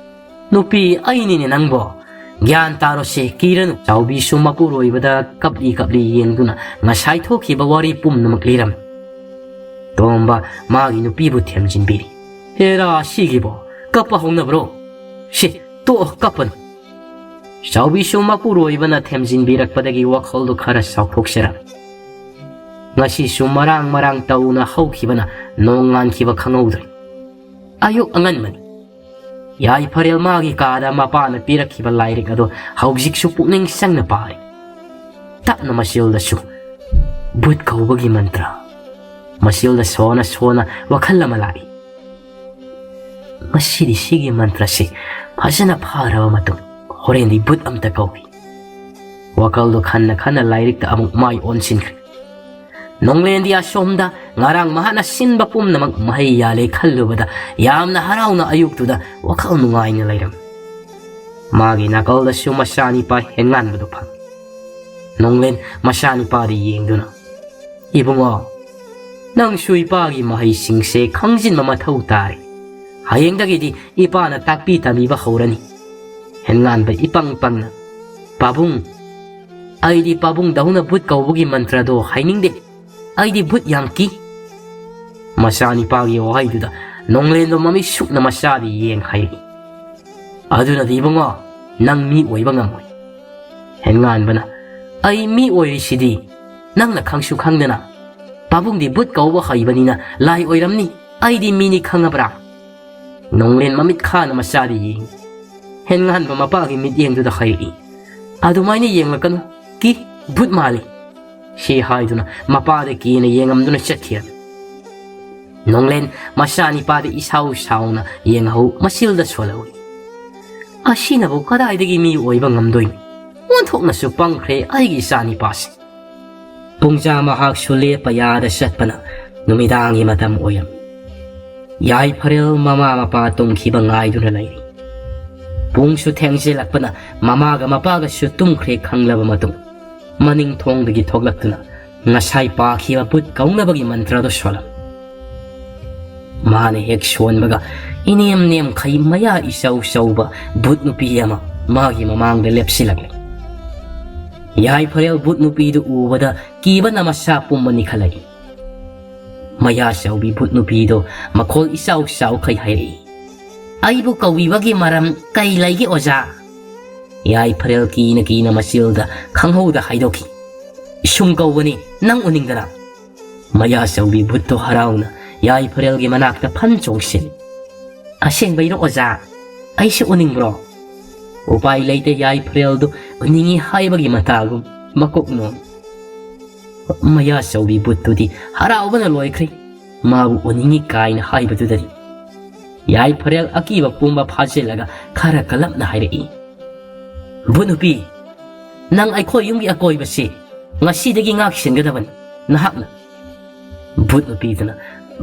"ꯅꯨꯄꯤ, ꯑꯩꯅꯤꯅꯦ ꯅꯪꯕꯣ꯫ ꯒ꯭ꯌꯥꯟ ꯇꯥꯔꯣꯁꯦ, ꯀꯤꯔꯅꯨ꯫" ꯆꯥꯎꯕꯤꯁꯨ ꯃꯄꯨꯔꯣꯏꯕꯗ ꯀꯞꯂꯤ ꯀꯞꯂꯤ ꯌꯦꯡꯗꯨꯅ ꯉꯁꯥꯏ ꯊꯣꯛꯈꯤꯕ ꯋꯥꯔꯤ ꯄꯨꯝꯅꯃꯛ ꯂꯤꯔꯝꯃꯤ꯫ ꯇꯣꯝꯕ ꯃꯥꯒꯤ ꯅꯨꯄꯤꯕꯨ ꯊꯦꯝꯖꯤꯟꯕꯤꯔꯤ꯫ "ꯍꯦꯔꯥ, ꯁꯤꯒꯤꯕꯣ ꯀꯞꯄ ꯍꯧꯅꯕ꯭ꯔꯣ? ꯁꯤ, ꯇꯣꯛꯑꯣ, ꯀꯞꯄꯅꯨ꯫" ꯆꯥꯎꯕꯤꯁꯨ ꯃꯄꯨꯔꯣꯏꯕꯅ ꯊꯦꯝꯖꯤꯟꯕꯤꯔꯛꯄꯗꯒꯤ ꯋꯥꯈꯜꯗꯨ ꯈꯔ ꯆꯥꯎꯊꯣꯛꯆꯔꯝꯃꯤ꯫ ꯉꯁꯤꯁꯨ ꯃꯔꯥꯡ ꯃꯔꯥꯡ ꯇꯧꯅ ꯍꯧꯈꯤꯕꯅ ꯅꯣꯡ ꯉꯥꯟꯈꯤꯕ ꯈꯪꯍꯧꯗ꯭ꯔꯦ꯫ ꯑꯌꯨꯛ ꯑꯉꯟꯕꯅꯤ꯫ ꯌꯥꯏꯐꯔꯦꯜ ꯃꯥꯒꯤ ꯀꯥꯗ ꯃꯄꯥꯅ ꯄꯤꯔꯛꯈꯤꯕ ꯂꯥꯏꯔꯤꯛ ꯑꯗꯨ ꯍꯧꯖꯤꯛꯁꯨ ꯄꯨꯛꯅꯤꯡ ꯆꯪꯅ ꯄꯥꯔꯤ꯫ ꯇꯞꯅ ꯃꯆꯤꯜꯗꯁꯨ "ꯚꯨꯠ ꯀꯧꯕꯒꯤ ꯃꯟꯇ꯭ꯔ", ꯃꯆꯤꯜꯗ ꯁꯣꯟꯅ ꯁꯣꯟꯅ ꯋꯥꯈꯜ ꯑꯃ ꯂꯥꯛꯏ꯫ "ꯉꯁꯤꯗꯤ ꯁꯤꯒꯤ ꯃꯟꯇ꯭ꯔꯁꯤ ꯐꯖꯅ ꯐꯥꯔꯕ ꯃꯇꯨꯡ ꯍꯣꯔꯦꯟꯗꯤ ꯚꯨꯠ ꯑꯝꯇ ꯀꯧꯏ꯫ ꯋꯥꯈꯜꯗꯣ ꯈꯟꯅ ꯈꯟꯅ ꯂꯥꯏꯔꯤꯛꯇ ꯑꯃꯨꯛ ꯃꯥꯏ ꯑꯣꯟꯁꯤꯟꯈ꯭ꯔꯦ꯫ ꯅꯣꯡꯂꯦꯟꯗꯤ ꯑꯁꯣꯝꯗ ꯉꯔꯥꯡ ꯃꯍꯥꯛꯅ ꯁꯤꯟꯕ ꯄꯨꯝꯅꯃꯛ ꯃꯍꯩ ꯌꯥꯜꯂꯦ ꯈꯜꯂꯨꯕꯗ ꯌꯥꯝꯅ ꯍꯔꯥꯎꯅ ꯑꯌꯨꯛꯇꯨꯗ ꯋꯥꯈꯜ ꯅꯨꯡꯉꯥꯏꯅ ꯂꯩꯔꯝꯃꯤ꯫ ꯃꯥꯒꯤ ꯅꯥꯀꯜꯗꯁꯨ ꯃꯆꯥꯅꯤꯄꯥ ꯍꯦꯟꯉꯥꯟꯕꯗꯨ ꯐꯝꯃꯤ꯫ ꯅꯣꯡꯂꯦꯟ ꯃꯆꯥꯅꯤꯄꯥꯗ ꯌꯦꯡꯗꯨꯅ, "ꯏꯕꯨꯡꯉꯣ, ꯅꯪꯁꯨ ꯏꯄꯥꯒꯤ ꯃꯍꯩꯁꯤꯡꯁꯦ ꯈꯪꯖꯤꯟꯕ ꯃꯊꯧ ꯇꯥꯔꯦ꯫ ꯍꯌꯦꯡꯗꯒꯤꯗꯤ ꯏꯄꯥꯅ ꯇꯥꯛꯄꯤ ꯇꯝꯕꯤꯕ ꯍꯧꯔꯅꯤ꯫" ꯍꯦꯟꯉꯥꯟꯕ ꯏꯄꯪ ꯄꯪꯅ, "ꯄꯥꯕꯨꯡ, ꯑꯩꯗꯤ ꯄꯥꯕꯨꯡꯗꯧꯅ ꯚꯨꯠ ꯀꯧꯕꯒꯤ ꯃꯟꯇ꯭ꯔꯗꯣ ꯍꯩꯅꯤꯡꯗꯦ꯫ ꯑꯩꯗꯤ ꯚꯨꯠ ꯌꯥꯝ ꯀꯤ꯫" ꯃꯆꯥꯅꯤꯄꯥꯒꯤ ꯋꯥꯍꯩꯗꯨꯗ ꯅꯣꯡꯂꯦꯟꯗꯣ ꯃꯃꯤꯠ ꯁꯨꯛꯅ ꯃꯆꯥꯗ ꯌꯦꯡ ꯍꯥꯏꯔꯛꯏ, "ꯑꯗꯨꯅꯗꯤ ꯏꯕꯨꯡꯉꯣ, ꯅꯪ ꯃꯤ ꯑꯣꯏꯕ ꯉꯝꯃꯣꯏ꯫" ꯍꯦꯟꯉꯥꯟꯕꯅ, "ꯑꯩ ꯃꯤ ꯑꯣꯏꯔꯤꯁꯤꯗꯤ, ꯅꯪꯅ ꯈꯪꯁꯨ ꯈꯪꯗꯅ꯫ ꯄꯥꯕꯨꯡꯗꯤ ꯚꯨꯠ ꯀꯧꯕ ꯍꯩꯕꯅꯤꯅ ꯂꯥꯏ ꯑꯣꯏꯔꯝꯅꯤ, ꯑꯩꯗꯤ ꯃꯤꯅꯤ ꯈꯪꯉꯕ꯭ꯔꯥ?" ꯅꯣꯡꯂꯦꯟ ꯃꯃꯤꯠ ꯈꯥꯅ ꯃꯆꯥꯗ ꯌꯦꯡꯉꯤ꯫ ꯍꯦꯟꯉꯥꯟꯕ ꯃꯄꯥꯒꯤ ꯃꯤꯠꯌꯦꯡꯗꯨꯗ ꯍꯥꯏꯔꯛꯏ, "ꯑꯗꯨꯃꯥꯏꯅ ꯌꯦꯡꯂꯛꯀꯅꯨ, ꯀꯤ, ꯚꯨꯠ ꯃꯥꯜꯂꯤ꯫" ꯁꯤ ꯍꯥꯏꯗꯨꯅ ꯃꯄꯥꯗ ꯀꯤꯅ ꯌꯦꯡꯉꯝꯗꯨꯅ ꯆꯠꯈꯤꯔꯝꯃꯤ꯫ ꯅꯣꯡꯂꯦꯟ ꯃꯆꯥꯅꯤꯄꯥꯗ ꯏꯁꯥꯎ ꯁꯥꯎꯅ ꯌꯦꯡꯍꯧ ꯃꯆꯤꯜꯗ ꯁꯣꯜꯍꯧꯏ꯫ "ꯑꯁꯤꯅꯕꯨ ꯀꯗꯥꯏꯗꯒꯤ ꯃꯤ ꯑꯣꯏꯕ ꯉꯝꯗꯣꯏꯅꯣ? ꯑꯣꯟꯊꯣꯛꯅꯁꯨ ꯄꯪꯈ꯭ꯔꯦ ꯑꯩꯒꯤ ꯏꯆꯥꯅꯤꯄꯥꯁꯦ꯫" ꯄꯨꯡꯖꯥ ꯃꯍꯥꯛꯁꯨ ꯂꯦꯞꯄ ꯌꯥꯗ ꯆꯠꯄꯅ ꯅꯨꯃꯤꯗꯥꯡꯒꯤ ꯃꯇꯝ ꯑꯣꯏꯔꯝꯃꯤ꯫ ꯌꯥꯏꯐꯔꯦꯜ ꯃꯃꯥ ꯃꯄꯥ ꯇꯨꯝꯈꯤꯕ ꯉꯥꯏꯗꯨꯅ ꯂꯩꯔꯤ꯫ ꯄꯨꯡꯁꯨ ꯊꯦꯡꯖꯤꯜꯂꯛꯄꯅ ꯃꯃꯥꯒ ꯃꯄꯥꯒꯁꯨ ꯇꯨꯝꯈ꯭ꯔꯦ ꯈꯪꯂꯕ ꯃꯇꯨꯡ, ꯃꯅꯤꯡ ꯊꯣꯡꯗꯒꯤ ꯊꯣꯛꯂꯛꯇꯨꯅ ꯉꯁꯥꯏ ꯄꯥꯈꯤꯕ ꯚꯨꯠ ꯀꯧꯅꯕꯒꯤ ꯃꯟꯇ꯭ꯔꯗꯨ ꯁꯣꯜꯂꯝꯃꯤ꯫ ꯃꯥꯅ ꯍꯦꯛ ꯁꯣꯟꯕꯒ ꯏꯅꯦꯝ ꯅꯦꯝꯈꯩ ꯃꯌꯥ ꯏꯆꯧ ꯆꯧꯕ ꯚꯨꯠ ꯅꯨꯄꯤ ꯑꯃ ꯃꯥꯒꯤ ꯃꯃꯥꯡꯗ ꯂꯦꯞꯁꯤꯜꯂꯛꯂꯦ꯫ ꯌꯥꯏꯐꯔꯦꯜ ꯚꯨꯠ ꯅꯨꯄꯤꯗꯨ ꯎꯕꯗ ꯀꯤꯕꯅ ꯃꯁꯥ ꯄꯨꯝꯕ ꯅꯤꯈꯠꯂꯛꯏ꯫ ꯃꯌꯥ ꯆꯧꯕꯤ ꯚꯨꯠ ꯅꯨꯄꯤꯗꯣ ꯃꯈꯣꯜ ꯏꯆꯥꯎ ꯆꯥꯎꯈꯩ ꯍꯥꯏꯔꯛꯏ, "ꯑꯩꯕꯨ ꯀꯧꯕꯤꯕꯒꯤ ꯃꯔꯝ ꯀꯩ ꯂꯩꯒꯦ ꯑꯣꯖꯥ?" ꯌꯥꯏꯐꯔꯦꯜ ꯀꯤꯅ ꯀꯤꯅ ꯃꯆꯤꯜꯗ ꯈꯪꯍꯧꯗ ꯍꯥꯏꯗꯣꯛꯈꯤ, "ꯁꯨꯝ ꯀꯧꯕꯅꯤ, ꯅꯪ ꯎꯅꯤꯡꯗꯅ?" ꯃꯌꯥ ꯆꯧꯕꯤ ꯚꯨꯠꯇꯣ ꯍꯔꯥꯎꯅ ꯌꯥꯏꯐꯔꯦꯜꯒꯤ ꯃꯅꯥꯛꯇ ꯐꯟ ꯆꯣꯡꯁꯤꯜꯂꯤ꯫ "ꯑꯁꯦꯡꯕꯩꯔꯣ ꯑꯣꯖꯥ? ꯑꯩꯁꯨ ꯎꯅꯤꯡꯕ꯭ꯔꯣ?" ꯎꯄꯥꯏ ꯂꯩꯇꯦ, ꯌꯥꯏꯐꯔꯦꯜꯗꯨ ꯎꯅꯤꯡꯉꯤ ꯍꯥꯏꯕꯒꯤ ꯃꯇꯥꯒꯨꯝ ꯃꯀꯣꯛ ꯅꯣꯝ꯫ ꯃꯌꯥ ꯆꯧꯕꯤ ꯚꯨꯠꯇꯨꯗꯤ ꯍꯔꯥꯎꯕꯅ ꯂꯣꯏꯈ꯭ꯔꯦ꯫ ꯃꯥꯕꯨ ꯎꯅꯤꯡꯉꯤ ꯀꯥꯏꯅ ꯍꯥꯏꯕꯗꯨꯗꯗꯤ꯫ ꯌꯥꯏꯐꯔꯦꯜ ꯑꯀꯤꯕ ꯄꯨꯝꯕ ꯐꯥꯖꯤꯜꯂꯒ ꯈꯔ ꯀꯜꯂꯞꯅ ꯍꯥꯏꯔꯛꯏ, "ꯚꯨꯠ ꯅꯨꯄꯤ, ꯅꯪ ꯑꯩꯈꯣꯏ ꯌꯨꯝꯒꯤ ꯑꯀꯣꯏꯕꯁꯤ ꯉꯁꯤꯗꯒꯤ ꯉꯥꯛꯁꯦꯟꯒꯗꯕꯅꯤ ꯅꯍꯥꯛꯅ"꯫ ꯚꯨꯠ ꯅꯨꯄꯤꯗꯨꯅ,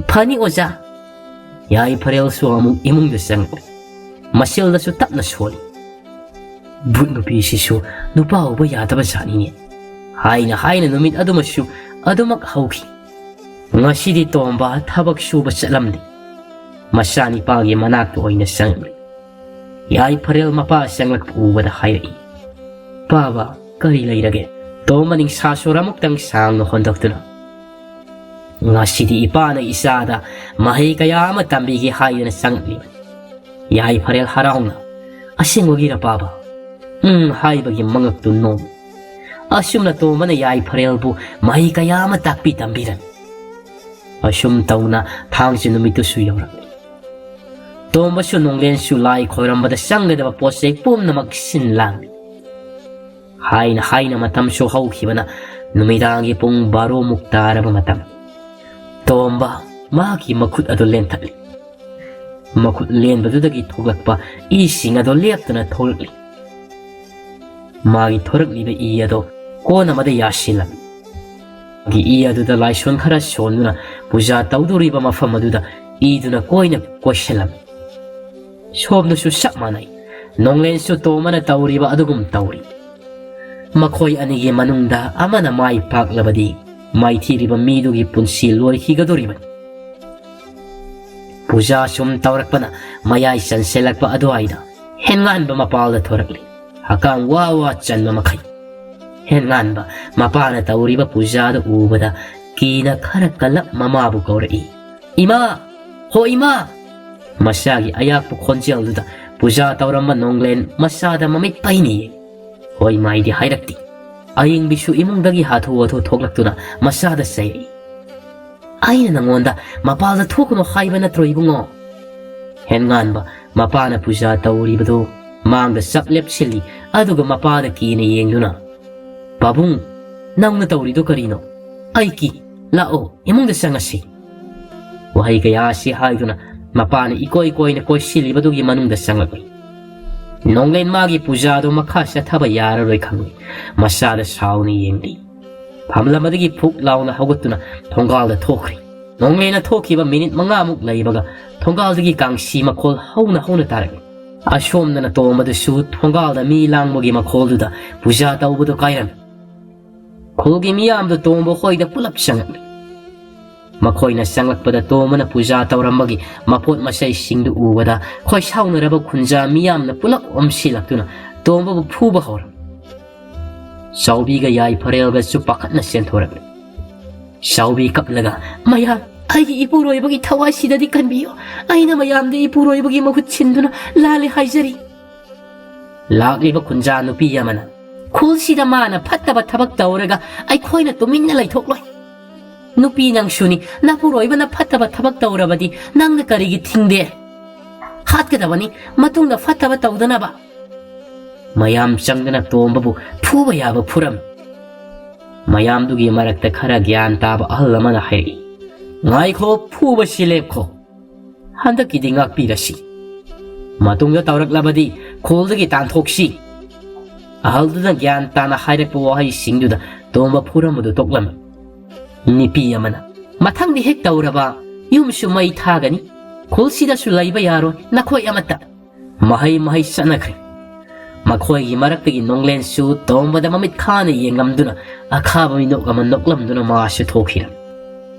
"ꯐꯅꯤ ꯑꯣꯖꯥ"꯫ ꯌꯥꯏꯐꯔꯦꯜꯁꯨ ꯑꯃꯨꯛ ꯏꯃꯨꯡꯗ ꯆꯪꯂꯛꯂꯦ꯫ ꯃꯁꯦꯜꯗꯁꯨ ꯇꯞꯅ ꯁꯣꯜꯂꯤ꯫ "ꯚꯨꯠ ꯅꯨꯄꯤꯁꯤꯁꯨ ꯅꯨꯄꯥ ꯎꯕ ꯌꯥꯗꯕ ꯖꯥꯠꯅꯤꯅꯦ"꯫ ꯍꯥꯏꯅ ꯍꯥꯏꯅ ꯅꯨꯃꯤꯠ ꯑꯗꯨꯃꯁꯨ ꯑꯗꯨꯃꯛ ꯍꯧꯈꯤ꯫ ꯉꯁꯤꯗꯤ ꯇꯣꯝꯕ ꯊꯕꯛ ꯁꯨꯕ ꯆꯠꯂꯝꯗꯦ꯫ ꯃꯆꯥꯅꯤꯄꯥꯒꯤ ꯃꯅꯥꯛꯇ ꯑꯣꯏꯅ ꯆꯪꯂꯛꯂꯤ꯫ ꯌꯥꯏꯐꯔꯦꯜ ꯃꯄꯥ ꯆꯪꯂꯛꯄ ꯎꯕꯗ ꯍꯥꯏꯔꯛꯏ, "ꯄꯥꯕ, ꯀꯔꯤ ꯂꯩꯔꯒꯦ?" ꯇꯣꯝꯕ ꯅꯤꯡꯁꯥ ꯁꯣꯔ ꯑꯃꯨꯛꯇꯪ ꯁꯥꯡꯅ ꯍꯣꯟꯗꯣꯛꯇꯨꯅ, "ꯉꯁꯤꯗꯤ ꯏꯄꯥꯅ ꯏꯆꯥꯗ ꯃꯍꯩ ꯀꯌꯥ ꯑꯃ ꯇꯝꯕꯤꯒꯦ ꯍꯥꯏꯗꯨꯅ ꯆꯪꯂꯛꯂꯤꯕꯅꯤ"꯫ ꯌꯥꯏꯐꯔꯦꯜ ꯍꯔꯥꯎꯅ, "ꯑꯁꯦꯡꯕꯒꯤꯔ ꯄꯥꯕ?" "ꯎꯝ" ꯍꯥꯏꯕꯒꯤ ꯃꯉꯛꯇꯨ ꯅꯣꯝꯃꯤ꯫ ꯑꯁꯨꯝꯅ ꯇꯣꯝꯕꯅ ꯌꯥꯏꯐꯔꯦꯜꯕꯨ ꯃꯍꯩ ꯀꯌꯥ ꯑꯃ ꯇꯥꯛꯄꯤ ꯇꯝꯕꯤꯔꯝꯃꯤ꯫ ꯑꯁꯨꯝ ꯇꯧꯅ ꯊꯥꯡꯖ ꯅꯨꯃꯤꯠꯇꯨꯁꯨ ꯌꯧꯔꯛꯂꯤ꯫ ꯇꯣꯝꯕꯁꯨ ꯅꯣꯡꯂꯦꯟꯁꯨ ꯂꯥꯏ ꯈꯣꯏꯔꯝꯕꯗ ꯆꯪꯒꯗꯕ ꯄꯣꯠ ꯆꯩ ꯄꯨꯝꯅꯃꯛ ꯁꯤꯟ ꯂꯥꯡꯂꯤ꯫ ꯍꯥꯏꯅ ꯍꯥꯏꯅ ꯃꯇꯝꯁꯨ ꯍꯧꯈꯤꯕꯅ ꯅꯨꯃꯤꯗꯥꯡꯒꯤ ꯄꯨꯡ ꯕꯥꯔꯣꯃꯨꯛ ꯇꯥꯔꯕ ꯃꯇꯝ꯫ ꯇꯣꯝꯕ ꯃꯍꯥꯛꯀꯤ ꯃꯈꯨꯠ ꯑꯗꯨ ꯂꯦꯟꯊꯠꯂꯤ꯫ ꯃꯈꯨꯠ ꯂꯦꯟꯕꯗꯨꯗꯒꯤ ꯊꯣꯛꯂꯛꯄ ꯏꯁꯤꯡ ꯑꯗꯨ ꯂꯦꯞꯇꯅ ꯊꯣꯛꯂꯛꯂꯤ꯫ ꯃꯥꯒꯤ ꯊꯣꯔꯛꯂꯤꯕ ꯏ ꯑꯗꯨ ꯀꯣꯟ ꯑꯃꯗ ꯌꯥꯁꯤꯜꯂꯝꯃꯤ꯫ ꯃꯥꯒꯤ ꯏ ꯑꯗꯨꯗ ꯂꯥꯏꯁꯣꯟ ꯈꯔ ꯁꯣꯟꯗꯨꯅ ꯄꯨꯖꯥ ꯇꯧꯗꯧꯔꯤꯕ ꯃꯐꯝ ꯑꯗꯨꯗ ꯏꯗꯨꯅ ꯀꯣꯏꯅ ꯀꯣꯏꯁꯤꯜꯂꯝꯃꯤ꯫ ꯁꯣꯝꯗꯁꯨ ꯆꯞ ꯃꯥꯟꯅꯩ꯫ ꯅꯣꯡꯂꯦꯟꯁꯨ ꯇꯣꯝꯕꯅ ꯇꯧꯔꯤꯕ ꯑꯗꯨꯒꯨꯝ ꯇꯧꯔꯤ꯫ ꯃꯈꯣꯏ ꯑꯅꯤꯒꯤ ꯃꯅꯨꯡꯗ ꯑꯃꯅ ꯃꯥꯏ ꯄꯥꯛꯂꯕꯗꯤ ꯃꯥꯏꯊꯤꯔꯤꯕ ꯃꯤꯗꯨꯒꯤ ꯄꯨꯟꯁꯤ ꯂꯣꯏꯈꯤꯒꯗꯧꯔꯤꯕꯅꯤ꯫ ꯄꯨꯖꯥ ꯁꯨꯝ ꯇꯧꯔꯛꯄꯅ ꯃꯌꯥꯏ ꯆꯟꯁꯤꯜꯂꯛꯄ ꯑꯗꯨꯋꯥꯏꯗ ꯍꯦꯟꯉꯥꯟꯕ ꯃꯄꯥꯜꯗ ꯊꯣꯔꯛꯂꯤ꯫ ꯍꯛꯀꯥꯝ ꯋꯥ ꯋꯥ ꯆꯟꯕ ꯃꯈꯩ꯫ ꯍꯦꯟꯉꯥꯟꯕ ꯃꯄꯥꯅ ꯇꯧꯔꯤꯕ ꯄꯨꯖꯥꯗꯨ ꯎꯕꯗ ꯀꯤꯅ ꯈꯔ ꯀꯜꯂꯞ ꯃꯃꯥꯕꯨ ꯀꯧꯔꯛꯏ, "ꯏꯃꯥ! ꯍꯣ ꯏꯃꯥ!" ꯃꯆꯥꯒꯤ ꯑꯌꯥꯛꯄ ꯈꯣꯟꯖꯦꯜꯗꯨꯗ ꯄꯨꯖꯥ ꯇꯧꯔꯝꯕ ꯅꯣꯡꯂꯦꯟ ꯃꯆꯥꯗ ꯃꯃꯤꯠ ꯄꯩꯅ ꯌꯦꯡꯏ꯫ ꯍꯣꯏ ꯃꯥꯏꯗꯤ ꯍꯥꯏꯔꯛꯇꯦ꯫ ꯑꯌꯦꯡꯕꯤꯁꯨ ꯏꯃꯨꯡꯗꯒꯤ ꯍꯥꯊꯨ ꯍꯥꯊꯨ ꯊꯣꯛꯂꯛꯇꯨꯅ ꯃꯆꯥꯗ ꯆꯩꯔꯛꯏ, "ꯑꯩꯅ ꯅꯉꯣꯟꯗ ꯃꯄꯥꯜꯗ ꯊꯣꯛꯀꯅꯨ ꯍꯥꯏꯕ ꯅꯠꯇ꯭ꯔꯣ ꯏꯕꯨꯡꯉꯣ?" ꯍꯦꯟꯉꯥꯟꯕ ꯃꯄꯥꯅ ꯄꯨꯖꯥ ꯇꯧꯔꯤꯕꯗꯨ ꯃꯥꯡꯗ ꯆꯞ ꯂꯦꯞꯁꯤꯜꯂꯤ, ꯑꯗꯨꯒ ꯃꯄꯥꯗ ꯀꯤꯅ ꯌꯦꯡꯗꯨꯅ, "ꯄꯥꯕꯨꯡ, ꯅꯪꯅ ꯇꯧꯔꯤꯗꯣ ꯀꯔꯤꯅꯣ? ꯑꯩ ꯀꯤ, ꯂꯥꯛꯑꯣ, ꯏꯃꯨꯡꯗ ꯆꯪꯉꯁꯤ"꯫ ꯋꯥꯍꯩ ꯀꯌꯥ ꯑꯁꯤ ꯍꯥꯏꯗꯨꯅ ꯃꯄꯥꯅ ꯏꯀꯣꯏ ꯀꯣꯏꯅ ꯀꯣꯏꯁꯤꯜꯂꯤꯕꯗꯨꯒꯤ ꯃꯅꯨꯡꯗ ꯆꯪꯂꯛꯂꯤ꯫ ꯅꯣꯡꯂꯦꯟ ꯃꯥꯒꯤ ꯄꯨꯖꯥꯗꯣ ꯃꯈꯥ ꯆꯠꯊꯕ ꯌꯥꯔꯔꯣꯏ ꯈꯪꯂꯤ꯫ ꯃꯆꯥꯗ ꯁꯥꯎꯅ ꯌꯦꯡꯂꯤ꯫ ꯐꯝꯂꯝ ꯑꯗꯨꯒꯤ ꯐꯨꯛ ꯂꯥꯎꯅ ꯍꯧꯒꯠꯇꯨꯅ ꯊꯣꯡꯒꯥꯜꯗ ꯊꯣꯛꯈ꯭ꯔꯤ꯫ ꯅꯣꯡꯂꯦꯟꯅ ꯊꯣꯛꯈꯤꯕ ꯃꯤꯅꯤꯠ ꯃꯉꯥꯃꯨꯛ ꯂꯩꯕꯒ ꯊꯣꯡꯒꯥꯜꯗꯒꯤ ꯀꯥꯡꯁꯤ ꯃꯈꯣꯜ ꯍꯧꯅ ꯍꯧꯅ ꯇꯥꯔꯛꯏ꯫ ꯑꯁꯣꯝꯗꯅ ꯇꯣꯝꯕꯗꯨꯁꯨ ꯊꯣꯡꯒꯥꯜꯗ ꯃꯤ ꯂꯥꯡꯕꯒꯤ ꯃꯈꯣꯜꯗꯨꯗ ꯄꯨꯖꯥ ꯇꯧꯕꯗꯨ ꯀꯥꯏꯔꯝꯃꯤ꯫ ꯈꯨꯜꯒꯤ ꯃꯤꯌꯥꯝꯗꯨ ꯇꯣꯝꯕ ꯍꯣꯏꯗ ꯄꯨꯂꯞ ꯆꯪꯉꯛꯂꯤ꯫ ꯃꯈꯣꯏꯅ ꯆꯪꯂꯛꯄꯗ ꯇꯣꯝꯕꯅ ꯄꯨꯖꯥ ꯇꯧꯔꯝꯕꯒꯤ ꯃꯄꯣꯠ ꯃꯆꯩꯁꯤꯡꯗꯨ ꯎꯕꯗ ꯈꯣꯏ ꯁꯥꯎꯅꯔꯕ ꯈꯨꯟꯖꯥ ꯃꯤꯌꯥꯝꯅ ꯄꯨꯂꯞ ꯑꯣꯝꯁꯤꯜꯂꯛꯇꯨꯅ ꯇꯣꯝꯕꯕꯨ ꯐꯨꯕ ꯍꯧꯔꯝꯃꯤ꯫ ꯆꯥꯎꯕꯤꯒ ꯌꯥꯏꯐꯔꯦꯜꯒꯁꯨ ꯄꯥꯈꯠꯅ ꯆꯦꯟꯊꯣꯔꯛꯂꯤ꯫ ꯆꯥꯎꯕꯤ ꯀꯞꯂꯒ, "ꯃꯌꯥꯝ, ꯑꯩꯒꯤ ꯏꯄꯨꯔꯣꯏꯕꯒꯤ ꯊꯋꯥꯏꯁꯤꯗꯗꯤ ꯀꯟꯕꯤꯌꯨ꯫ ꯑꯩꯅ ꯃꯌꯥꯝꯗ ꯏꯄꯨꯔꯣꯏꯕꯒꯤ ꯃꯍꯨꯠ ꯁꯤꯟꯗꯨꯅ ꯂꯥꯜꯂꯦ ꯍꯥꯏꯖꯔꯤ꯫" ꯂꯥꯛꯂꯤꯕ ꯈꯨꯟꯖꯥ ꯅꯨꯄꯤ ꯑꯃꯅ, "ꯈꯨꯜꯁꯤꯗ ꯃꯥꯅ ꯐꯠꯇꯕ ꯊꯕꯛ ꯇꯧꯔꯒ ꯑꯩꯈꯣꯏꯅ ꯇꯨꯃꯤꯟꯅ ꯂꯩꯊꯣꯛꯂꯣꯏ꯫ ꯅꯨꯄꯤ ꯅꯪꯁꯨꯅꯤ, ꯅꯄꯨꯔꯣꯏꯕꯅ ꯐꯠꯇꯕ ꯊꯕꯛ ꯇꯧꯔꯕꯗꯤ ꯅꯪꯅ ꯀꯔꯤꯒꯤ ꯊꯤꯡꯗꯦ? ꯍꯥꯠꯀꯗꯕꯅꯤ, ꯃꯇꯨꯡꯗ ꯐꯠꯇꯕ ꯇꯧꯗꯅꯕ꯫" ꯃꯌꯥꯝ ꯆꯪꯗꯅ ꯇꯣꯝꯕꯕꯨ ꯐꯨꯕ ꯌꯥꯕ ꯐꯨꯔꯝꯃꯤ꯫ ꯃꯌꯥꯝꯗꯨꯒꯤ ꯃꯔꯛꯇ ꯈꯔ ꯒ꯭ꯌꯥꯟ ꯇꯥꯕ ꯑꯍꯜ ꯑꯃꯅ ꯍꯥꯏꯔꯛꯏ, "ꯉꯥꯏꯈꯣ, ꯐꯨꯕꯁꯤ ꯂꯦꯞꯈꯣ꯫ ꯍꯟꯗꯛꯀꯤꯗꯤ ꯉꯥꯛꯄꯤꯔꯁꯤ꯫ ꯃꯇꯨꯡꯗ ꯇꯧꯔꯛꯂꯕꯗꯤ ꯈꯨꯜꯗꯒꯤ ꯇꯥꯟꯊꯣꯛꯁꯤ꯫" ꯑꯍꯜꯗꯨꯅ ꯒ꯭ꯌꯥꯟ ꯇꯥꯅ ꯍꯥꯏꯔꯛꯄ ꯋꯥꯍꯩꯁꯤꯡꯗꯨꯗ ꯇꯣꯝꯕ ꯐꯨꯔꯝꯕꯗꯨ ꯇꯣꯛꯂꯝꯃꯤ꯫ ꯅꯨꯄꯤ ꯑꯃꯅ, "ꯃꯊꯪꯗꯤ ꯍꯦꯛ ꯇꯧꯔꯕ ꯌꯨꯝꯁꯨ ꯃꯩ ꯊꯥꯒꯅꯤ, ꯈꯨꯜꯁꯤꯗꯁꯨ ꯂꯩꯕ ꯌꯥꯔꯣꯏ ꯅꯈꯣꯏ ꯑꯃꯠꯇ꯫" ꯃꯍꯩ ꯃꯍꯩ ꯆꯠꯅꯈ꯭ꯔꯦ꯫ ꯃꯈꯣꯏꯒꯤ ꯃꯔꯛꯇꯒꯤ ꯅꯣꯡꯂꯦꯟꯁꯨ ꯇꯣꯝꯕꯗ ꯃꯃꯤꯠ ꯈꯥꯅ ꯌꯦꯡꯂꯝꯗꯨꯅ ꯑꯈꯥꯕ ꯃꯤꯅꯣꯛ ꯑꯃ ꯅꯣꯛꯂꯝꯗꯨꯅ ꯃꯥꯁꯨ ꯊꯣꯛꯈꯤꯔꯝꯃꯤ꯫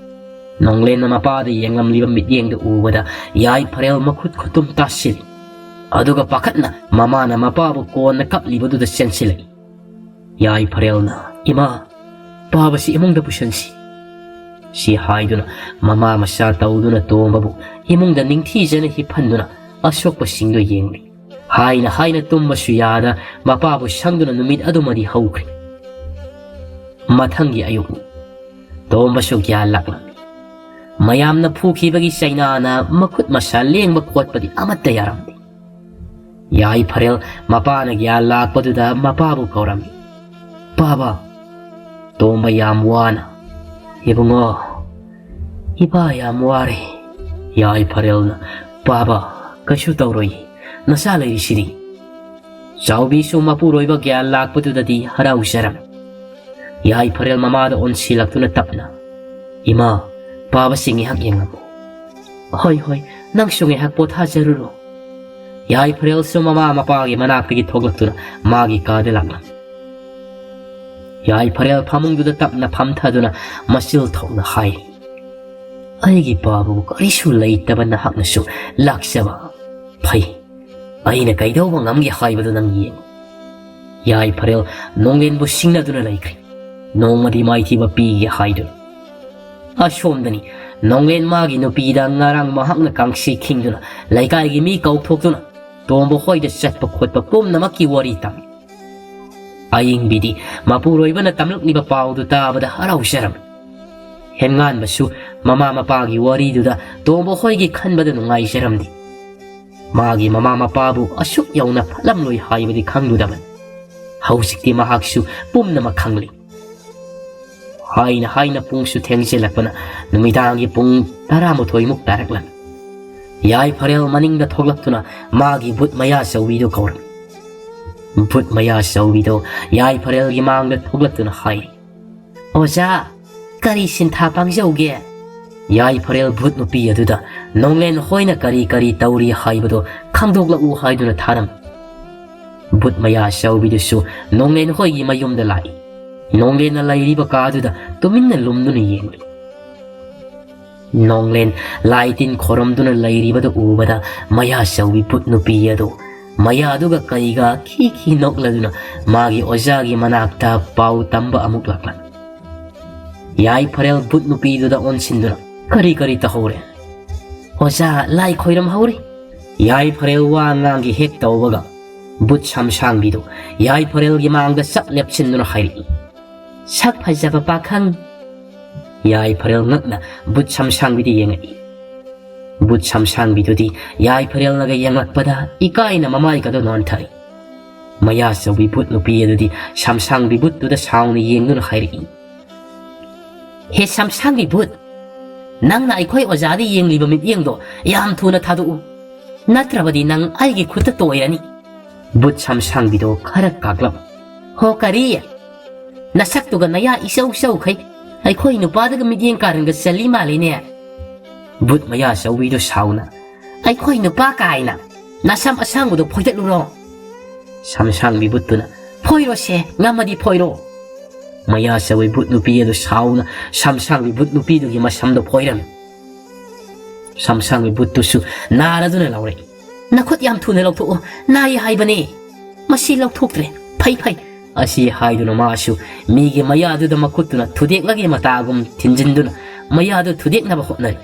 ꯅꯣꯡꯂꯦꯟꯅ ꯃꯄꯥꯗ ꯌꯦꯡꯂꯝꯂꯤꯕ ꯃꯤꯠꯌꯦꯡꯗꯨ ꯎꯕꯗ ꯌꯥꯏꯐꯔꯦꯜ ꯃꯈꯨꯠ ꯈꯨꯇꯨꯝ ꯇꯥꯁꯤꯜꯂꯤ꯫ ꯑꯗꯨꯒ ꯄꯥꯈꯠꯅ ꯃꯃꯥꯅ ꯃꯄꯥꯕꯨ ꯀꯣꯟꯅ ꯀꯞꯂꯤꯕꯗꯨꯗ ꯆꯦꯟꯁꯤꯜꯂꯛꯏ꯫ ꯌꯥꯏꯐꯔꯦꯜꯅ, "ꯏꯃꯥ, ꯄꯥꯕꯁꯤ ꯏꯃꯨꯡꯗ ꯄꯨꯁꯤꯟꯁꯤ" ꯁꯤ ꯍꯥꯏꯗꯨꯅ ꯃꯃꯥ ꯃꯆꯥ ꯇꯧꯗꯨꯅ ꯇꯣꯝꯕꯕꯨ ꯏꯃꯨꯡꯗ ꯅꯤꯡꯊꯤꯖꯅ ꯍꯤꯞꯍꯟꯗꯨꯅ ꯑꯁꯣꯛꯄꯁꯤꯡꯗꯨ ꯌꯦꯡꯂꯤ꯫ ꯍꯥꯏꯅ ꯍꯥꯏꯅ ꯇꯨꯝꯕꯁꯨ ꯌꯥꯗ ꯃꯄꯥꯕꯨ ꯁꯪꯗꯨꯅ ꯅꯨꯃꯤꯠ ꯑꯗꯨꯃꯗꯤ ꯍꯧꯈ꯭ꯔꯦ꯫ ꯃꯊꯪꯒꯤ ꯑꯌꯨꯛꯅꯤ꯫ ꯇꯣꯝꯕꯁꯨ ꯒ꯭ꯌꯥꯟ ꯂꯥꯛꯂꯝꯃꯤ꯫ ꯃꯌꯥꯝꯅ ꯐꯨꯈꯤꯕꯒꯤ ꯆꯩꯅꯥꯅ ꯃꯈꯨꯠ ꯃꯁꯥ ꯂꯦꯡꯕ ꯈꯣꯠꯄꯗꯤ ꯑꯃꯠꯇ ꯌꯥꯔꯝꯗꯦ꯫ ꯌꯥꯏꯐꯔꯦꯜ ꯃꯄꯥꯅ ꯒ꯭ꯌꯥꯟ ꯂꯥꯛꯄꯗꯨꯗ ꯃꯄꯥꯕꯨ ꯀꯧꯔꯝꯃꯤ꯫ "ꯄꯥꯕ꯫" ꯇꯣꯝꯕ ꯌꯥꯝ ꯋꯥꯅ, "ꯏꯕꯨꯡꯉꯣ, ꯏꯄꯥ ꯌꯥꯝ ꯋꯥꯔꯦ꯫ ꯌꯥꯏꯐꯔꯦꯜꯅ, "ꯄꯥꯕ, ꯀꯩꯁꯨ ꯇꯧꯔꯣꯏ, ꯅꯆꯥ ꯂꯩꯔꯤꯁꯤꯗꯤ"꯫ ꯆꯥꯎꯕꯤꯁꯨ ꯃꯄꯨꯔꯣꯏꯕ ꯒ꯭ꯌꯥꯟ ꯂꯥꯛꯄꯗꯨꯗꯗꯤ ꯍꯔꯥꯎꯖꯔꯝꯃꯤ꯫ ꯌꯥꯏꯐꯔꯦꯜ ꯃꯃꯥꯗ ꯑꯣꯟꯁꯤꯜꯂꯛꯇꯨꯅ ꯇꯞꯅ, "ꯏꯃꯥ, ꯄꯥꯕꯁꯤ ꯉꯥꯏꯍꯥꯛ ꯌꯦꯡꯂꯝꯃꯨ"꯫ "ꯍꯣꯏ, ꯍꯣꯏ, ꯅꯪꯁꯨ ꯉꯥꯏꯍꯥꯛ ꯄꯣꯊꯥꯖꯔꯨꯔꯣ"꯫ ꯌꯥꯏꯐꯔꯦꯜꯁꯨ ꯃꯃꯥ ꯃꯄꯥꯒꯤ ꯃꯅꯥꯛꯇꯒꯤ ꯊꯣꯛꯂꯛꯇꯨꯅ ꯃꯥꯒꯤ ꯀꯥꯗ ꯂꯥꯛꯂꯝꯃꯤ꯫ ꯌꯥꯏꯐꯔꯦꯜ ꯐꯃꯨꯡꯗꯨꯗ ꯇꯞꯅ ꯐꯝꯊꯗꯨꯅ ꯃꯆꯤꯜ ꯊꯣꯛꯅ ꯍꯥꯏꯔꯤ, "ꯑꯩꯒꯤ ꯄꯥꯕꯕꯨ ꯀꯔꯤꯁꯨ ꯂꯩꯇꯕ ꯅꯍꯥꯛꯅꯁꯨ ꯂꯥꯛꯆꯕ ꯐꯩ꯫ ꯑꯩꯅ ꯀꯩꯗꯧꯕ ꯉꯝꯒꯦ ꯍꯥꯏꯕꯗꯨ ꯅꯪ ꯌꯦꯡꯉꯨ"꯫ ꯌꯥꯏꯐꯔꯦꯜ ꯅꯣꯡꯂꯦꯟꯕꯨ ꯁꯤꯡꯅꯗꯨꯅ ꯂꯩꯈ꯭ꯔꯦ꯫ ꯅꯣꯡꯃꯗꯤ ꯃꯥꯏꯊꯤꯕ ꯄꯤꯒꯦ ꯍꯥꯏꯗꯨꯅ꯫ ꯑꯁꯣꯝꯗꯅꯤ, ꯅꯣꯡꯂꯦꯟ ꯃꯥꯒꯤ ꯅꯨꯄꯤꯗ ꯉꯔꯥꯡ ꯃꯍꯥꯛꯅ ꯀꯥꯡꯁꯤ ꯈꯤꯡꯗꯨꯅ ꯂꯩꯀꯥꯏꯒꯤ ꯃꯤ ꯀꯧꯊꯣꯛꯇꯨꯅ ꯇꯣꯝꯕ ꯍꯣꯏꯗ ꯆꯠꯄ ꯈꯣꯠꯄ ꯄꯨꯝꯅꯃꯛꯀꯤ ꯋꯥꯔꯤ ꯇꯝꯃꯤ꯫ ꯑꯌꯤꯡꯕꯤꯗꯤ ꯃꯄꯨꯔꯣꯏꯕꯅ ꯇꯝꯂꯛꯂꯤꯕ ꯄꯥꯎꯗꯨ ꯇꯥꯕꯗ ꯍꯔꯥꯎꯖꯔꯝꯃꯤ꯫ ꯍꯦꯟꯉꯥꯟꯕꯁꯨ ꯃꯃꯥ ꯃꯄꯥꯒꯤ ꯋꯥꯔꯤꯗꯨꯗ ꯇꯣꯝꯕ ꯍꯣꯏꯒꯤ ꯈꯟꯕꯗ ꯅꯨꯡꯉꯥꯏꯖꯔꯝꯗꯦ꯫ ꯃꯥꯒꯤ ꯃꯃꯥ ꯃꯄꯥꯕꯨ ꯑꯁꯨꯛ ꯌꯧꯅ ꯐꯠꯂꯝꯂꯣꯏ ꯍꯥꯏꯕꯗꯤ ꯈꯪꯂꯨꯗꯕꯅꯤ꯫ ꯍꯧꯖꯤꯛꯇꯤ ꯃꯍꯥꯛꯁꯨ ꯄꯨꯝꯅꯃꯛ ꯈꯪꯂꯦ꯫ ꯍꯥꯏꯅ ꯍꯥꯏꯅ ꯄꯨꯡꯁꯨ ꯊꯦꯡꯖꯤꯜꯂꯛꯄꯅ ꯅꯨꯃꯤꯗꯥꯡꯒꯤ ꯄꯨꯡ ꯇꯔꯥꯃꯥꯊꯣꯏꯃꯨꯛ ꯇꯥꯔꯛꯂꯝꯃꯤ꯫ ꯌꯥꯏꯐꯔꯦꯜ ꯃꯅꯤꯡꯗ ꯊꯣꯛꯂꯛꯇꯨꯅ ꯃꯥꯒꯤ ꯚꯨꯠ ꯃꯌꯥ ꯆꯧꯕꯤꯗꯨ ꯀꯧꯔꯝꯃꯤ꯫ ꯚꯨꯠ ꯃꯌꯥ ꯆꯧꯕꯤꯗꯨ ꯌꯥꯏꯐꯔꯦꯜꯒꯤ ꯃꯥꯡꯗ ꯊꯣꯛꯂꯛꯇꯨꯅ ꯍꯥꯏꯔꯤ, "ꯑꯣꯖꯥ, ꯀꯔꯤ ꯁꯤꯟꯊꯥ ꯄꯥꯡꯖꯧꯒꯦ?" ꯌꯥꯏꯐꯔꯦꯜ ꯚꯨꯠ ꯅꯨꯄꯤ ꯑꯗꯨꯗ ꯅꯣꯡꯂꯦꯟ ꯍꯣꯏꯅ ꯀꯔꯤ ꯀꯔꯤ ꯇꯧꯔꯤ ꯍꯥꯏꯕꯗꯨ ꯈꯪꯗꯣꯛꯂꯛꯎ ꯍꯥꯏꯗꯨꯅ ꯊꯥꯔꯝꯃꯤ꯫ ꯚꯨꯠ ꯃꯌꯥ ꯆꯧꯕꯤꯗꯨꯁꯨ ꯅꯣꯡꯂꯦꯟ ꯍꯣꯏꯒꯤ ꯃꯌꯨꯝꯗ ꯂꯥꯛꯏ꯫ ꯅꯣꯡꯂꯦꯟꯅ ꯂꯩꯔꯤꯕ ꯀꯥꯗꯨꯗ ꯇꯨꯃꯤꯟꯅ ꯂꯨꯝꯗꯨꯅ ꯌꯦꯡꯂꯤ꯫ ꯅꯣꯡꯂꯦꯟ ꯂꯥꯏ ꯇꯤꯟ ꯈꯣꯏꯔꯝꯗꯨꯅ ꯂꯩꯔꯤꯕꯗꯨ ꯎꯕꯗ ꯃꯌꯥ ꯆꯧꯕꯤ ꯚꯨꯠ ꯅꯨꯄꯤ ꯑꯗꯨ ꯃꯌꯥꯗꯨꯒ ꯀꯩꯒ ꯈꯤ ꯈꯤ ꯅꯣꯛꯂꯗꯨꯅ ꯃꯥꯒꯤ ꯑꯣꯖꯥꯒꯤ ꯃꯅꯥꯛꯇ ꯄꯥꯎ ꯇꯝꯕ ꯑꯃꯨꯛ ꯂꯥꯛꯂꯝꯃꯤ꯫ ꯌꯥꯏꯐꯔꯦꯜ ꯚꯨꯠ ꯅꯨꯄꯤꯗꯨꯗ ꯑꯣꯟꯁꯤꯟꯗꯨꯅ, "ꯀꯔꯤ ꯀꯔꯤ ꯇꯧꯍꯧꯔꯦ?" "ꯑꯣꯖꯥ, ꯂꯥꯏ ꯈꯣꯏꯔꯝꯍꯧꯔꯤ"꯫ ꯌꯥꯏꯐꯔꯦꯜ ꯋꯥ ꯉꯥꯡꯒꯦ ꯍꯦꯛ ꯇꯧꯕꯒ ꯚꯨꯠ ꯁꯝꯁꯥꯡꯕꯤꯗꯨ ꯌꯥꯏꯐꯔꯦꯜꯒꯤ ꯃꯥꯡꯗ ꯆꯞ ꯂꯦꯞꯁꯤꯟꯗꯨꯅ ꯍꯥꯏꯔꯛꯏ, "ꯁꯛ ꯐꯖꯕ ꯄꯥꯈꯪ"꯫ ꯌꯥꯏꯐꯔꯦꯜ ꯉꯛꯅ ꯚꯨꯠ ꯁꯝꯁꯥꯡꯕꯤꯗ ꯌꯦꯡꯉꯛꯏ꯫ ꯚꯨꯠ ꯁꯝꯁꯥꯡꯕꯤꯗꯨꯗꯤ ꯌꯥꯏꯐꯔꯦꯜꯅꯒ ꯌꯦꯡꯂꯛꯄꯗ ꯏꯀꯥꯏꯅ ꯃꯃꯥꯏꯒꯗꯣ ꯅꯣꯟꯊꯔꯤ꯫ ꯃꯌꯥ ꯆꯧꯕꯤ ꯚꯨꯠ ꯅꯨꯄꯤ ꯑꯗꯨꯗꯤ ꯁꯝꯁꯥꯡꯕꯤ ꯚꯨꯠꯇꯨꯗ ꯁꯥꯎꯅ ꯌꯦꯡꯗꯨꯅ ꯍꯥꯏꯔꯛꯏ, "ꯍꯦ ꯁꯝꯁꯥꯡꯕꯤ ꯚꯨꯠ, ꯅꯪꯅ ꯑꯩꯈꯣꯏ ꯑꯣꯖꯥꯗ ꯌꯦꯡꯂꯤꯕ ꯃꯤꯠꯌꯦꯡꯗꯣ ꯌꯥꯝ ꯊꯨꯅ ꯊꯥꯗꯣꯛꯎ, ꯅꯠꯇ꯭ꯔꯕꯗꯤ ꯅꯪ ꯑꯩꯒꯤ ꯈꯨꯠꯇ ꯇꯣꯏꯔꯅꯤ꯫ ꯕꯨꯠ ꯁꯝꯁꯥꯡꯕꯤꯗꯣ ꯈꯔ ꯀꯥꯛꯂꯞ, "ꯍꯣ, ꯀꯔꯤ? ꯅꯁꯛꯇꯨꯒ ꯅꯌꯥ ꯏꯆꯧ ꯆꯧꯈꯩ ꯑꯩꯈꯣꯏ ꯅꯨꯄꯥꯗꯒ ꯃꯤꯠꯌꯦꯡ ꯀꯥꯔꯟꯒ ꯆꯜꯂꯤ ꯃꯥꯜꯂꯤꯅꯦ"꯫ ꯕꯨꯠ ꯃꯌꯥ ꯆꯧꯕꯤꯗꯣ ꯁꯥꯎꯅ, "ꯑꯩꯈꯣꯏ ꯅꯨꯄꯥ ꯀꯥꯏꯅ? ꯅꯁꯝ ꯑꯁꯥꯡꯕꯗꯣ ꯐꯣꯏꯗꯠꯂꯨꯔꯣ"꯫ ꯁꯝꯁꯥꯡꯕꯤ ꯕꯨꯠꯇꯨꯅ, "ꯐꯣꯏꯔꯣꯁꯦ, ꯉꯝꯃꯗꯤ ꯐꯣꯏꯔꯣ"꯫ ꯃꯌꯥ ꯆꯧꯕꯤ ꯕꯨꯠ ꯅꯨꯄꯤ ꯑꯗꯨ ꯁꯥꯎꯅ ꯁꯝꯁꯥꯡꯕꯤ ꯕꯨꯠ ꯅꯨꯄꯤꯗꯨꯒꯤ ꯃꯁꯝꯗꯣ ꯐꯣꯏꯔꯝꯃꯤ꯫ ꯁꯝꯁꯥꯡꯕꯤ ꯕꯨꯠꯇꯨꯁꯨ ꯅꯥꯔꯗꯨꯅ ꯂꯥꯎꯔꯛꯏ, "ꯅꯈꯨꯠ ꯌꯥꯝ ꯊꯨꯅ ꯂꯧꯊꯣꯛꯑꯣ, ꯅꯥꯏ ꯍꯥꯏꯕꯅꯦ꯫ ꯃꯁꯤ ꯂꯧꯊꯣꯛꯇ꯭ꯔꯦ, ꯐꯩ ꯐꯩ"꯫ ꯑꯁꯤ ꯍꯥꯏꯗꯨꯅ ꯃꯥꯁꯨ ꯃꯤꯒꯤ ꯃꯌꯥꯗꯨꯗ ꯃꯈꯨꯠꯇꯨꯅ ꯊꯨꯗꯦꯛꯂꯒꯦ ꯃꯇꯥꯒꯨꯝ ꯊꯤꯟꯖꯤꯟꯗꯨꯅ ꯃꯌꯥꯗꯨ ꯊꯨꯗꯦꯛꯅꯕ ꯍꯣꯠꯅꯔꯤ꯫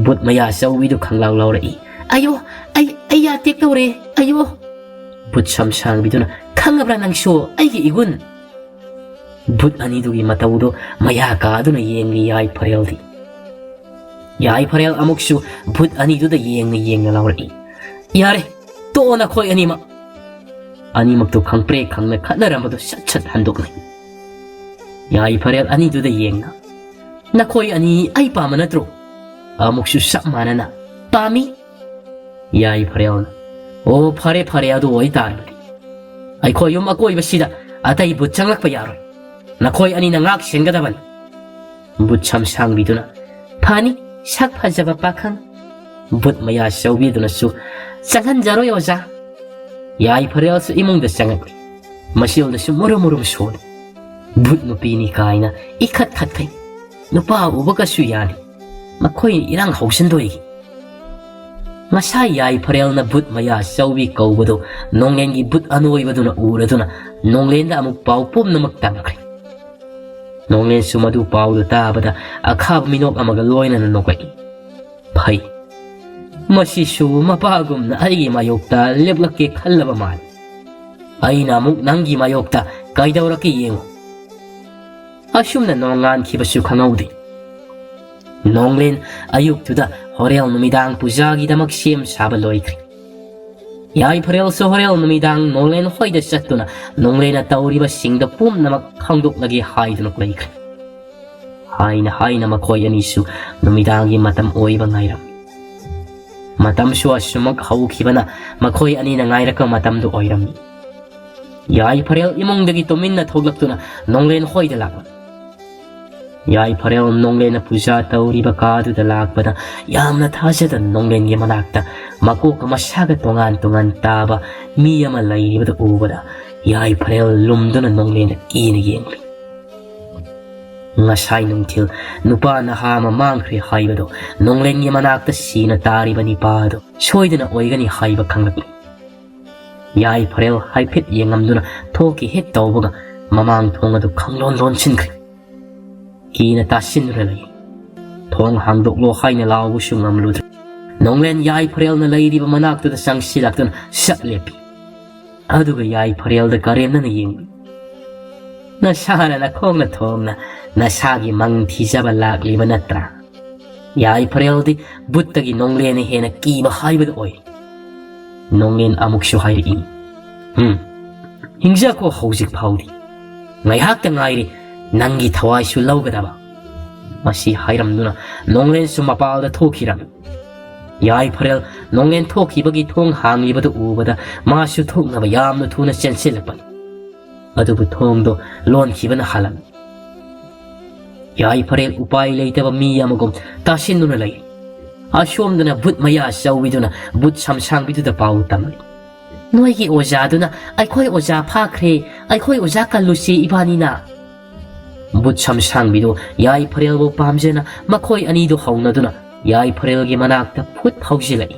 ꯕꯨꯠ ꯃꯌꯥ ꯆꯧꯕꯤꯗꯨ ꯈꯪꯂꯥꯎ ꯂꯥꯎꯔꯛꯏ, "ꯑꯌꯣ, ꯑꯩ, ꯑꯩ ꯌꯥ ꯇꯦꯛꯇꯧꯔꯦ, ꯑꯌꯣ"꯫ ꯕꯨꯠ ꯁꯝꯁꯥꯡꯕꯤꯗꯨꯅ, "ꯈꯪꯉꯕ꯭ꯔꯥ ꯅꯪꯁꯨ ꯑꯩꯒꯤ ꯏꯒꯨꯟ?" ꯕꯨꯠ ꯑꯅꯤꯗꯨꯒꯤ ꯃꯇꯧꯗꯨ ꯃꯌꯥ ꯀꯥꯗꯨꯅ ꯌꯦꯡꯂꯤ ꯌꯥꯏ ꯐꯔꯦꯜꯗꯤ꯫ ꯌꯥꯏ ꯐꯔꯦꯜ ꯑꯃꯨꯛꯁꯨ ꯕꯨꯠ ꯑꯅꯤꯗꯨꯗ ꯌꯦꯡꯅ ꯌꯦꯡꯅ ꯂꯥꯎꯔꯛꯏ, "ꯌꯥꯔꯦ, ꯇꯣꯛꯑꯣ ꯅꯈꯣꯏ ꯑꯅꯤꯃꯛ"꯫ ꯑꯅꯤꯃꯛꯇꯨ ꯈꯪꯄ꯭ꯔꯦꯛ ꯈꯪꯅ ꯈꯠꯅꯔꯝꯕꯗꯨ ꯁꯠ ꯁꯠ ꯍꯟꯗꯣꯛꯅꯩ꯫ ꯌꯥꯏ ꯐꯔꯦꯜ ꯑꯅꯤꯗꯨꯗ ꯌꯦꯡꯅ, "ꯅꯈꯣꯏ ꯑꯅꯤ ꯑꯩ ꯄꯥꯝꯕ ꯅꯠꯇ꯭ꯔꯣ?" ꯑꯃꯨꯛꯁꯨ ꯆꯞ ꯃꯥꯟꯅꯅ, "ꯄꯥꯝꯃꯤ"꯫ ꯌꯥꯏ ꯐꯔꯦꯜꯅ, "ꯑꯣ, ꯐꯔꯦ ꯐꯔꯦ, ꯑꯗꯨ ꯑꯣꯏꯇꯥꯔꯕꯗꯤ ꯑꯩꯈꯣꯏ ꯌꯨꯝ ꯑꯀꯣꯏꯕꯁꯤꯗ ꯑꯇꯩ ꯕꯨꯠ ꯆꯪꯂꯛꯄ ꯌꯥꯔꯣꯏ꯫ ꯅꯈꯣꯏ ꯑꯅꯤꯅ ꯉꯥꯛ ꯁꯦꯟꯒꯗꯕꯅꯤ"꯫ ꯕꯨꯠ ꯁꯝꯁꯥꯡꯕꯤꯗꯨꯅ, "ꯐꯅꯤ, ꯁꯛ ꯐꯖꯕ ꯄꯥꯈꯪ"꯫ ꯕꯨꯠ ꯃꯌꯥ ꯆꯧꯕꯤꯗꯨꯅꯁꯨ, "ꯆꯪꯍꯟꯖꯔꯣꯏ ꯑꯣꯖꯥ"꯫ ꯌꯥꯏ ꯐꯔꯦꯜꯁꯨ ꯏꯃꯨꯡꯗ ꯆꯪꯉꯛꯂꯤ꯫ ꯃꯆꯤꯜꯗꯁꯨ ꯃꯨꯔꯨꯝ ꯃꯨꯔꯨꯝ ꯁꯣꯜꯂꯤ꯫ ꯕꯨꯠ ꯅꯨꯄꯤꯅꯤ ꯀꯥꯏꯅ ꯏꯈꯠ ꯈꯠꯈꯩ꯫ ꯅꯨꯄꯥ ꯎꯕꯒꯁꯨ ꯌꯥꯗꯦ꯫ ꯃꯈꯣꯏ ꯏꯔꯥꯡ ꯍꯧꯖꯤꯟꯗꯣꯏꯒꯤ꯫ ꯉꯁꯥꯏ ꯌꯥꯏ ꯐꯔꯦꯜꯅ ꯕꯨꯠ ꯃꯌꯥ ꯆꯧꯕꯤ ꯀꯧꯕꯗꯨ ꯅꯣꯡꯂꯦꯟꯒꯤ ꯕꯨꯠ ꯑꯅꯣꯏꯕꯗꯨꯅ ꯎꯔꯗꯨꯅ ꯅꯣꯡꯂꯦꯟꯗ ꯑꯃꯨꯛ ꯄꯥꯎ ꯄꯨꯝꯅꯃꯛ ꯇꯝꯈ꯭ꯔꯦ꯫ ꯅꯣꯡꯂꯦꯟꯁꯨ ꯃꯗꯨ ꯄꯥꯎꯗꯨ ꯇꯥꯕꯗ ꯑꯈꯥꯕ ꯃꯤꯅꯣꯛ ꯑꯃꯒ ꯂꯣꯏꯅꯅ ꯅꯣꯛꯂꯛꯏ꯫ "ꯐꯩ, ꯃꯁꯤꯁꯨ ꯃꯄꯥꯒꯨꯝꯅ ꯑꯩꯒꯤ ꯃꯥꯌꯣꯛꯇ ꯂꯦꯞꯂꯛꯀꯦ ꯈꯜꯂꯕ ꯃꯥꯜꯂꯤ꯫ ꯑꯩꯅ ꯑꯃꯨꯛ ꯅꯪꯒꯤ ꯃꯥꯌꯣꯛꯇ ꯀꯩꯗꯧꯔꯛꯀꯦ ꯌꯦꯡꯉꯨ"꯫ ꯑꯁꯨꯝꯅ ꯅꯣꯡꯉꯥꯟꯈꯤꯕꯁꯨ ꯈꯪꯍꯧꯗꯦ꯫ ꯅꯣꯡꯂꯦꯟ ꯑꯌꯨꯛꯇꯨꯗ ꯍꯣꯔꯦꯜ ꯅꯨꯃꯤꯗꯥꯡ ꯄꯨꯖꯥꯒꯤꯗꯃꯛ ꯁꯦꯝ ꯁꯥꯕ ꯂꯣꯏꯈ꯭ꯔꯦ꯫ ꯌꯥꯏꯐꯔꯦꯜꯁꯨ ꯍꯣꯔꯦꯜ ꯅꯨꯃꯤꯗꯥꯡ ꯅꯣꯡꯂꯦꯟ ꯍꯣꯏꯗ ꯆꯠꯇꯨꯅ ꯅꯣꯡꯂꯦꯟꯅ ꯇꯧꯔꯤꯕꯁꯤꯡꯗꯣ ꯄꯨꯝꯅꯃꯛ ꯈꯪꯗꯣꯛꯂꯒꯦ ꯍꯥꯏꯗꯨꯅ ꯂꯩꯈ꯭ꯔꯦ꯫ ꯍꯥꯏꯅ ꯍꯥꯏꯅ ꯃꯈꯣꯏ ꯑꯅꯤꯁꯨ ꯅꯨꯃꯤꯗꯥꯡꯒꯤ ꯃꯇꯝ ꯑꯣꯏꯕ ꯉꯥꯏꯔꯝꯃꯤ꯫ ꯃꯇꯝꯁꯨ ꯑꯁꯨꯃꯛ ꯍꯧꯈꯤꯕꯅ ꯃꯈꯣꯏ ꯑꯅꯤꯅ ꯉꯥꯏꯔꯛꯄ ꯃꯇꯝꯗꯨ ꯑꯣꯏꯔꯝꯃꯤ꯫ ꯌꯥꯏꯐꯔꯦꯜ ꯏꯃꯨꯡꯗꯒꯤ ꯇꯨꯃꯤꯟꯅ ꯊꯣꯛꯂꯛꯇꯨꯅ ꯅꯣꯡꯂꯦꯟ ꯍꯣꯏꯗ ꯂꯥꯛꯂꯝꯃꯤ꯫ ꯌꯥꯏꯐꯔꯦꯜ ꯅꯣꯡꯂꯦꯟꯅ ꯄꯨꯖꯥ ꯇꯧꯔꯤꯕ ꯀꯥꯗꯨꯗ ꯂꯥꯛꯄꯗ ꯌꯥꯝꯅ ꯊꯥꯖꯗꯅ ꯅꯣꯡꯂꯦꯟꯒꯤ ꯃꯅꯥꯛꯇ ꯃꯀꯣꯛꯀ ꯃꯁꯥꯒ ꯇꯣꯉꯥꯟ ꯇꯣꯉꯥꯟ ꯇꯥꯕ ꯃꯤ ꯑꯃ ꯂꯩꯔꯤꯕꯗꯨ ꯎꯕꯗ ꯌꯥꯏꯐꯔꯦꯜ ꯂꯨꯝꯗꯨꯅ ꯅꯣꯡꯂꯦꯟꯗ ꯀꯤꯅ ꯌꯦꯡꯂꯤ꯫ ꯉꯁꯥꯏ ꯅꯨꯡꯊꯤꯜ ꯅꯨꯄꯥ ꯅꯍꯥ ꯑꯃ ꯃꯥꯡꯈ꯭ꯔꯦ ꯍꯥꯏꯕꯗꯣ ꯅꯣꯡꯂꯦꯟꯒꯤ ꯃꯅꯥꯛꯇ ꯁꯤꯅ ꯇꯥꯔꯤꯕ ꯅꯤꯄꯥ ꯑꯗꯨ ꯁꯣꯏꯗꯅ ꯑꯣꯏꯒꯅꯤ ꯍꯥꯏꯕ ꯈꯪꯂꯛꯂꯤ꯫ ꯌꯥꯏꯐꯔꯦꯜ ꯍꯥꯏꯐꯦꯠ ꯌꯦꯡꯉꯝꯗꯨꯅ ꯊꯣꯛꯀꯦ ꯍꯦꯛ ꯇꯧꯕꯒ ꯃꯃꯥꯡ ꯊꯣꯡ ꯑꯗꯨ ꯈꯪꯂꯣꯟ ꯂꯣꯟꯁꯤꯟꯈ꯭ꯔꯦ꯫ ꯀꯤꯅ ꯇꯥꯁꯤꯟꯗꯨꯅ ꯂꯩ꯫ ꯊꯣꯡ ꯍꯥꯡꯗꯣꯛꯂꯣ ꯍꯥꯏꯅ ꯂꯥꯎꯕꯁꯨ ꯉꯝꯂꯨꯗ꯭ꯔꯦ꯫ ꯅꯣꯡꯂꯦꯟ ꯌꯥꯏꯐꯔꯦꯜꯅ ꯂꯩꯔꯤꯕ ꯃꯅꯥꯛꯇꯨꯗ ꯆꯪꯁꯤꯜꯂꯛꯇꯨꯅ ꯁꯛ ꯂꯦꯞꯄꯤ꯫ ꯑꯗꯨꯒ ꯌꯥꯏꯐꯔꯦꯜꯗ ꯀꯔꯦꯝꯅꯅ ꯌꯦꯡꯂꯤ꯫ "ꯅꯁꯥꯅ ꯅꯈꯣꯡꯅ ꯊꯣꯡꯅ ꯅꯁꯥꯒꯤ ꯃꯪ ꯊꯤꯖꯕ ꯂꯥꯛꯂꯤꯕ ꯅꯠꯇ꯭ꯔꯥ?" ꯌꯥꯏꯐꯔꯦꯜꯗꯤ ꯕꯨꯠꯇꯒꯤ ꯅꯣꯡꯂꯦꯟꯅ ꯍꯦꯟꯅ ꯀꯤꯕ ꯍꯥꯏꯕꯗꯨ ꯑꯣꯏ꯫ ꯅꯣꯡꯂꯦꯟ ꯑꯃꯨꯛꯁꯨ ꯍꯥꯏꯔꯛꯏ, "ꯍꯨꯝ, ꯍꯤꯡꯖꯈꯣ ꯍꯧꯖꯤꯛ ꯐꯥꯎꯗꯤ꯫ ꯉꯥꯏꯍꯥꯛꯇ ꯉꯥꯏꯔꯤ ꯅꯪꯒꯤ ꯊꯋꯥꯏꯁꯨ ꯂꯧꯒꯗꯕ꯫" ꯃꯁꯤ ꯍꯥꯏꯔꯝꯗꯨꯅ ꯅꯣꯡꯂꯦꯟꯁꯨ ꯃꯄꯥꯜꯗ ꯊꯣꯛꯈꯤꯔꯝꯃꯤ꯫ ꯌꯥꯏꯐꯔꯦꯜ ꯅꯣꯡꯂꯦꯟ ꯊꯣꯛꯈꯤꯕꯒꯤ ꯊꯣꯡ ꯍꯥꯡꯂꯤꯕꯗꯨ ꯎꯕꯗ ꯃꯥꯁꯨ ꯊꯣꯛꯅꯕ ꯌꯥꯝꯅ ꯊꯨꯅ ꯆꯦꯟꯁꯤꯜꯂꯛꯄꯅꯤ꯫ ꯑꯗꯨꯕꯨ ꯊꯣꯡꯗꯣ ꯂꯣꯟꯈꯤꯕꯅ ꯍꯥꯜꯂꯝꯃꯤ꯫ ꯌꯥꯏꯐꯔꯦꯜ ꯎꯄꯥꯏ ꯂꯩꯇꯕ ꯃꯤ ꯑꯃꯒꯨꯝ ꯇꯥꯁꯤꯟꯗꯨꯅ ꯂꯩ꯫ ꯑꯁꯣꯝꯗꯅ ꯕꯨꯠ ꯃꯌꯥ ꯆꯧꯕꯤꯗꯨꯅ ꯕꯨꯠ ꯁꯝꯁꯥꯡꯕꯤꯗꯨꯗ ꯄꯥꯎ ꯇꯝꯂꯤ꯫ "ꯅꯣꯏꯒꯤ ꯑꯣꯖꯥꯗꯨꯅ ꯑꯩꯈꯣꯏ ꯑꯣꯖꯥ ꯐꯥꯈ꯭ꯔꯦ, ꯑꯩꯈꯣꯏ ꯑꯣꯖꯥ ꯀꯜꯂꯨꯁꯤ ꯏꯕꯥꯅꯤꯅ꯫" ꯕꯨꯠ ꯁꯝꯁꯥꯡꯕꯤꯗꯨ ꯌꯥꯏꯐꯔꯦꯜꯕꯨ ꯄꯥꯝꯖꯅ ꯃꯈꯣꯏ ꯑꯅꯤꯗꯨ ꯍꯧꯅꯗꯨꯅ ꯌꯥꯏꯐꯔꯦꯜꯒꯤ ꯃꯅꯥꯛꯇ ꯐꯨꯠ ꯍꯧꯖꯤꯜꯂꯛꯏ꯫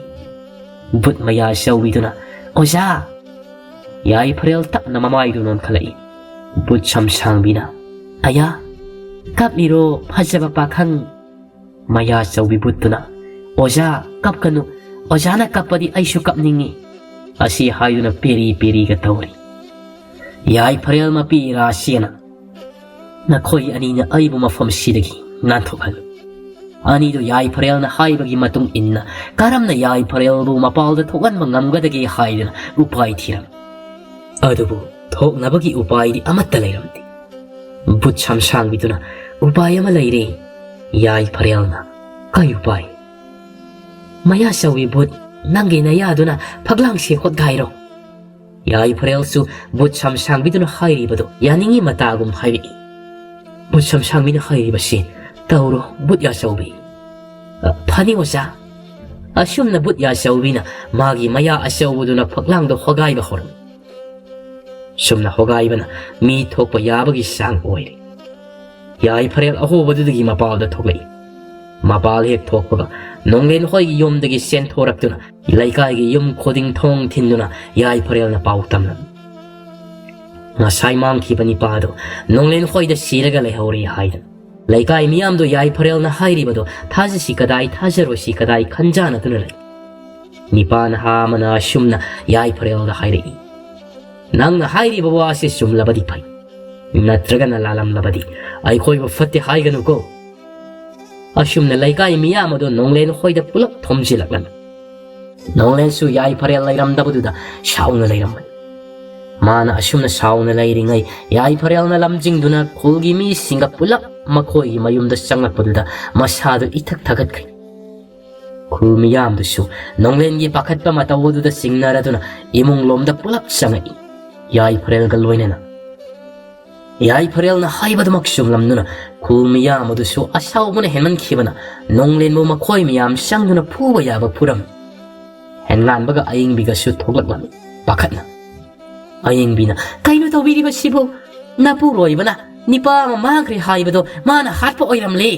ꯕꯨꯠ ꯃꯌꯥ ꯆꯧꯕꯤꯗꯨꯅ, "ꯑꯣꯖꯥ!" ꯌꯥꯏꯐꯔꯦꯜ ꯇꯞꯅ ꯃꯃꯥꯏꯗꯨ ꯅꯣꯟꯈꯠꯂꯛꯏ꯫ ꯕꯨꯠ ꯁꯝꯁꯥꯡꯕꯤꯅ, "ꯑꯌꯥ, ꯀꯞꯂꯤꯔꯣ ꯐꯖꯕ ꯄꯥꯈꯪ?" ꯃꯌꯥ ꯆꯧꯕꯤ ꯕꯨꯠꯇꯨꯅ, "ꯑꯣꯖꯥ, ꯀꯞꯀꯅꯨ꯫ ꯑꯣꯖꯥꯅ ꯀꯞꯄꯗꯤ ꯑꯩꯁꯨ ꯀꯞꯅꯤꯡꯏ꯫" ꯑꯁꯤ ꯍꯥꯏꯗꯨꯅ ꯄꯦꯔꯤ ꯄꯦꯔꯤꯒ ꯇꯧꯔꯤ꯫ ꯌꯥꯏꯐꯔꯦꯜ ꯃꯄꯤ ꯔꯥꯁꯤꯅ, "ꯅꯈꯣꯏ ꯑꯅꯤꯅ ꯑꯩꯕꯨ ꯃꯐꯝꯁꯤꯗꯒꯤ ꯅꯥꯟꯊꯣꯛꯍꯜꯂꯨ꯫" ꯑꯅꯤꯗꯨ ꯌꯥꯏꯐꯔꯦꯜꯅ ꯍꯥꯏꯕꯒꯤ ꯃꯇꯨꯡ ꯏꯟꯅ ꯀꯔꯝꯅ ꯌꯥꯏꯐꯔꯦꯜꯕꯨ ꯃꯄꯥꯜꯗ ꯊꯣꯛꯍꯟꯕ ꯉꯝꯒꯗꯒꯦ ꯍꯥꯏꯗꯨꯅ ꯎꯄꯥꯏ ꯊꯤꯔꯝꯃꯤ꯫ ꯑꯗꯨꯕꯨ ꯊꯣꯛꯅꯕꯒꯤ ꯎꯄꯥꯏꯗꯤ ꯑꯃꯠꯇ ꯂꯩꯔꯝꯗꯦ꯫ ꯕꯨꯠ ꯁꯝꯁꯥꯡꯕꯤꯗꯨꯅ "ꯎꯄꯥꯏ ꯑꯃ ꯂꯩꯔꯦ, ꯌꯥꯏꯐꯔꯦꯜꯅ꯫" "ꯀꯩ ꯎꯄꯥꯏ?" "ꯃꯌꯥ ꯆꯧꯕꯤ ꯕꯨꯠ, ꯅꯪꯒꯤ ꯅꯌꯥꯗꯨꯅ ꯐꯛꯂꯥꯡꯁꯦ ꯍꯣꯠꯒꯥꯏꯔꯣ꯫" ꯌꯥꯏꯐꯔꯦꯜꯁꯨ ꯕꯨꯠ ꯁꯝꯁꯥꯡꯕꯤꯗꯨꯅ ꯍꯥꯏꯔꯤꯕꯗꯨ ꯌꯥꯅꯤꯡꯉꯤ ꯃꯇꯥꯒꯨꯝ ꯍꯥꯏꯔꯛꯏ꯫ "ꯕꯨꯠ ꯁꯝꯁꯥꯡꯕꯤꯅ ꯍꯥꯏꯔꯤꯕꯁꯤ ꯇꯧꯔꯣ, ꯕꯨꯠ ꯌꯥꯆꯧꯕꯤ꯫" "ꯑ, ꯐꯅꯤ ꯑꯣꯖꯥ꯫" ꯑꯁꯨꯝꯅ ꯕꯨꯠ ꯌꯥꯆꯧꯕꯤꯅ ꯃꯥꯒꯤ ꯃꯌꯥ ꯑꯆꯧꯕꯗꯨꯅ ꯐꯛꯂꯥꯡꯗ ꯍꯣꯒꯥꯏꯕ ꯍꯧꯔꯝꯃꯤ꯫ ꯁꯨꯝꯅ ꯍꯣꯒꯥꯏꯕꯅ ꯃꯤ ꯊꯣꯛꯄ ꯌꯥꯕꯒꯤ ꯆꯥꯡ ꯑꯣꯏꯔꯦ꯫ ꯌꯥꯏꯐꯔꯦꯜ ꯑꯍꯣꯕꯗꯨꯗꯒꯤ ꯃꯄꯥꯜꯗ ꯊꯣꯛꯂꯛꯏ꯫ ꯃꯄꯥꯜ ꯍꯦꯛ ꯊꯣꯛꯄꯒ ꯅꯣꯡꯂꯦꯟ ꯍꯣꯏꯒꯤ ꯌꯨꯝꯗꯒꯤ ꯆꯦꯟꯊꯣꯔꯛꯇꯨꯅ ꯂꯩꯀꯥꯏꯒꯤ ꯌꯨꯝ ꯈꯨꯗꯤꯡ ꯊꯣꯡ ꯊꯤꯟꯗꯨꯅ ꯌꯥꯏꯐꯔꯦꯜꯅ ꯄꯥꯎ ꯇꯝꯂꯝꯃꯤ꯫ ꯉꯁꯥꯏ ꯃꯥꯡꯈꯤꯕ ꯅꯤꯄꯥꯗꯣ ꯅꯣꯡꯂꯦꯟ ꯍꯣꯏꯗ ꯁꯤꯔꯒ ꯂꯩꯍꯧꯔꯦ ꯍꯥꯏꯗꯅ ꯂꯩꯀꯥꯏ ꯃꯤꯌꯥꯝꯗꯣ ꯌꯥꯏꯐꯔꯦꯜꯅ ꯍꯥꯏꯔꯤꯕꯗꯣ ꯊꯥꯖꯁꯤ ꯀꯗꯥꯏ, ꯊꯥꯖꯔꯣꯏꯁꯤ ꯀꯗꯥꯏ ꯈꯟꯖꯥꯅꯗꯨꯅ ꯂꯩ꯫ ꯅꯤꯄꯥ ꯅꯍꯥ ꯑꯃꯅ ꯑꯁꯨꯝꯅ ꯌꯥꯏꯐꯔꯦꯜꯗ ꯍꯥꯏꯔꯛꯏ, "ꯅꯪꯅ ꯍꯥꯏꯔꯤꯕ ꯋꯥꯁꯤ ꯆꯨꯝꯂꯕꯗꯤ ꯐꯩ, ꯅꯠꯇ꯭ꯔꯒꯅ ꯂꯥꯜꯂꯝꯂꯕꯗꯤ ꯑꯩꯈꯣꯏꯕꯨ ꯐꯠꯇꯦ ꯍꯥꯏꯒꯅꯨꯀꯣ꯫" ꯑꯁꯨꯝꯅ ꯂꯩꯀꯥꯏ ꯃꯤꯌꯥꯝ ꯑꯗꯨ ꯅꯣꯡꯂꯦꯟ ꯍꯣꯏꯗ ꯄꯨꯂꯞ ꯊꯣꯝꯖꯤꯜꯂꯛꯂꯝꯃꯤ꯫ ꯅꯣꯡꯂꯦꯟꯁꯨ ꯌꯥꯏꯐꯔꯦꯜ ꯂꯩꯔꯝꯗꯕꯗꯨꯗ ꯁꯥꯎꯅ ꯂꯩꯔꯝꯕꯅꯤ꯫ ꯃꯥꯅ ꯑꯁꯨꯝꯅ ꯁꯥꯎꯅ ꯂꯩꯔꯤꯉꯩ ꯌꯥꯏꯐꯔꯦꯜꯅ ꯂꯝꯖꯤꯡꯗꯨꯅ ꯈꯨꯜꯒꯤ ꯃꯤꯁꯤꯡꯒ ꯄꯨꯂꯞ ꯃꯈꯣꯏꯒꯤ ꯃꯌꯨꯝꯗ ꯆꯪꯂꯛꯄꯗꯨꯗ ꯃꯁꯥꯗꯨ ꯏꯊꯛ ꯊꯛꯀꯠꯈ꯭ꯔꯦ꯫ ꯈꯨꯜ ꯃꯤꯌꯥꯝꯗꯨꯁꯨ ꯅꯣꯡꯂꯦꯟꯒꯤ ꯄꯥꯈꯠꯄ ꯃꯇꯧ ꯑꯗꯨꯗ ꯆꯤꯡꯅꯔꯗꯨꯅ ꯏꯃꯨꯡ ꯂꯣꯝꯗ ꯄꯨꯂꯞ ꯆꯪꯉꯛꯏ꯫ ꯌꯥꯏꯐꯔꯦꯜꯒ ꯂꯣꯏꯅꯅ ꯌꯥꯏꯐꯔꯦꯜꯅ ꯍꯥꯏꯕꯗꯨꯃꯛ ꯆꯨꯝꯂꯝꯗꯨꯅ ꯈꯨꯜ ꯃꯤꯌꯥꯝ ꯑꯗꯨꯁꯨ ꯑꯁꯥꯎꯕꯅ ꯍꯦꯟꯃꯟꯈꯤꯕꯅ ꯅꯣꯡꯂꯦꯟꯕꯨ ꯃꯈꯣꯏ ꯃꯌꯥꯝ ꯆꯪꯗꯨꯅ ꯐꯨꯕ ꯌꯥꯕ ꯐꯨꯔꯝꯃꯤ꯫ ꯍꯦꯟꯒꯥꯟꯕꯒ ꯑꯌꯤꯡꯕꯤꯒꯁꯨ ꯊꯣꯛꯂꯛꯂꯝꯃꯤ ꯄꯥꯈꯠꯅ꯫ ꯑꯌꯤꯡꯕꯤꯅ, "ꯀꯩꯅꯣ ꯇꯧꯕꯤꯔꯤꯕꯁꯤꯕꯨ? ꯅꯄꯨꯔꯣꯏꯕꯅ ꯅꯤꯄꯥ ꯑꯃ ꯃꯥꯡꯈ꯭ꯔꯦ ꯍꯥꯏꯕꯗꯣ ꯃꯥꯅ ꯍꯥꯠꯄ ꯑꯣꯏꯔꯝꯂꯦ꯫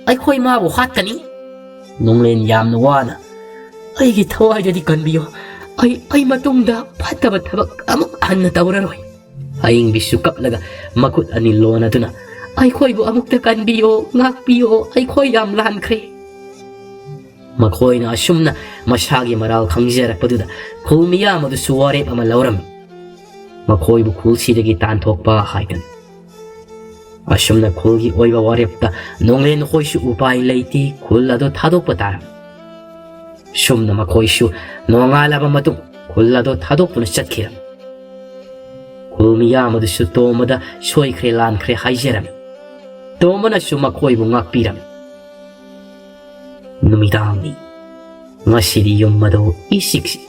ꯑꯩꯈꯣꯏ ꯃꯥꯕꯨ ꯍꯥꯠꯀꯅꯤ꯫" ꯅꯣꯡꯂꯦꯟ ꯌꯥꯝꯅ ꯋꯥꯅ, "ꯑꯩꯒꯤ ꯊꯋꯥꯏꯗꯗꯤ ꯀꯟꯕꯤꯌꯨ꯫ ꯑꯩ, ꯑꯩ ꯃꯇꯨꯡꯗ ꯐꯠꯇꯕ ꯊꯕꯛ ꯑꯃꯨꯛ ꯍꯟꯅ ꯇꯧꯔꯔꯣꯏ꯫" ꯑꯌꯤꯡꯕꯤꯁꯨ ꯀꯞꯂꯒ ꯃꯈꯨꯠ ꯑꯅꯤ ꯂꯣꯟꯅꯗꯨꯅ, "ꯑꯩꯈꯣꯏꯕꯨ ꯑꯃꯨꯛꯇ ꯀꯟꯕꯤꯌꯣ, ꯉꯥꯛꯄꯤꯌꯣ, ꯑꯩꯈꯣꯏ ꯌꯥꯝ ꯂꯥꯟꯈ꯭ꯔꯦ꯫" ꯃꯈꯣꯏꯅ ꯑꯁꯨꯝꯅ ꯃꯁꯥꯒꯤ ꯃꯔꯥꯜ ꯈꯪꯖꯔꯛꯄꯗꯨꯗ ꯈꯨꯜ ꯃꯤꯌꯥꯝ ꯑꯗꯨꯁꯨ ꯋꯥꯔꯦꯞ ꯑꯃ ꯂꯧꯔꯝꯃꯤ꯫ ꯃꯈꯣꯏꯕꯨ ꯈꯨꯜꯁꯤꯗꯒꯤ ꯇꯥꯟꯊꯣꯛꯄ ꯍꯥꯏꯗꯅ꯫ ꯑꯁꯨꯝꯅ ꯈꯨꯜꯒꯤ ꯑꯣꯏꯕ ꯋꯥꯔꯦꯞꯇ ꯅꯣꯡꯂꯦꯟ ꯈꯣꯏꯁꯨ ꯎꯄꯥꯏ ꯂꯩꯇꯦ, ꯈꯨꯜ ꯑꯗꯨ ꯊꯥꯗꯣꯛꯄ ꯇꯥꯔꯝꯃꯤ꯫ ꯁꯨꯝꯅ ꯃꯈꯣꯏꯁꯨ ꯅꯣꯡꯉꯥꯜꯂꯕ ꯃꯇꯨꯡ ꯈꯨꯜ ꯑꯗꯨ ꯊꯥꯗꯣꯛꯇꯨꯅ ꯆꯠꯈꯤꯔꯝꯃꯤ꯫ ꯈꯨꯜ ꯃꯤꯌꯥꯝ ꯑꯗꯨꯁꯨ ꯇꯣꯝꯕꯗ ꯁꯣꯏꯈ꯭ꯔꯦ ꯂꯥꯟꯈ꯭ꯔꯦ ꯍꯥꯏꯖꯔꯝꯃꯤ꯫ ꯇꯣꯝꯕꯅꯁꯨ ꯃꯈꯣꯏꯕꯨ ꯉꯥꯛꯄꯤꯔꯝꯃꯤ꯫ ꯅꯨꯃꯤꯗꯥꯡꯅꯤ꯫ ꯉꯁꯤꯗꯤ ꯌꯨꯝ ꯑꯗꯨ ꯏꯆꯤꯛ ꯆꯤꯛꯏ꯫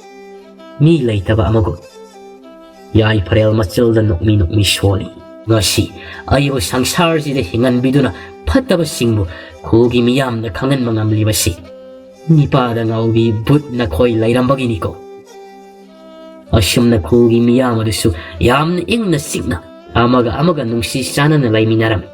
ꯃꯤ ꯂꯩꯇꯕ ꯑꯃꯒꯨꯝ꯫ ꯌꯥꯏꯐꯔꯦꯜ ꯃꯆꯜꯗ ꯅꯣꯛꯃꯤ ꯅꯣꯛꯃꯤ ꯁꯣꯜꯂꯤ꯫ ꯉꯁꯤ ꯑꯩꯕꯨ ꯁꯪꯁꯥꯔꯁꯤꯗ ꯍꯤꯡꯍꯟꯕꯤꯗꯨꯅ ꯐꯠꯇꯕꯁꯤꯡꯕꯨ ꯈꯨꯜꯒꯤ ꯃꯤꯌꯥꯝꯗ ꯈꯪꯍꯟꯕ ꯉꯝꯂꯤꯕꯁꯤ ꯅꯤꯄꯥꯗ ꯉꯥꯎꯕꯤ ꯕꯨꯠ ꯅꯈꯣꯏ ꯂꯩꯔꯝꯕꯒꯤꯅꯤꯀꯣ꯫ ꯑꯁꯨꯝꯅ ꯈꯨꯜꯒꯤ ꯃꯤꯌꯥꯝ ꯑꯗꯨꯁꯨ ꯌꯥꯝꯅ ꯏꯪꯅ ꯆꯤꯛꯅ ꯑꯃꯒ ꯑꯃꯒ ꯅꯨꯡꯁꯤ ꯆꯥꯟꯅꯅ ꯂꯩꯃꯤꯟꯅꯔꯝꯃꯤ꯫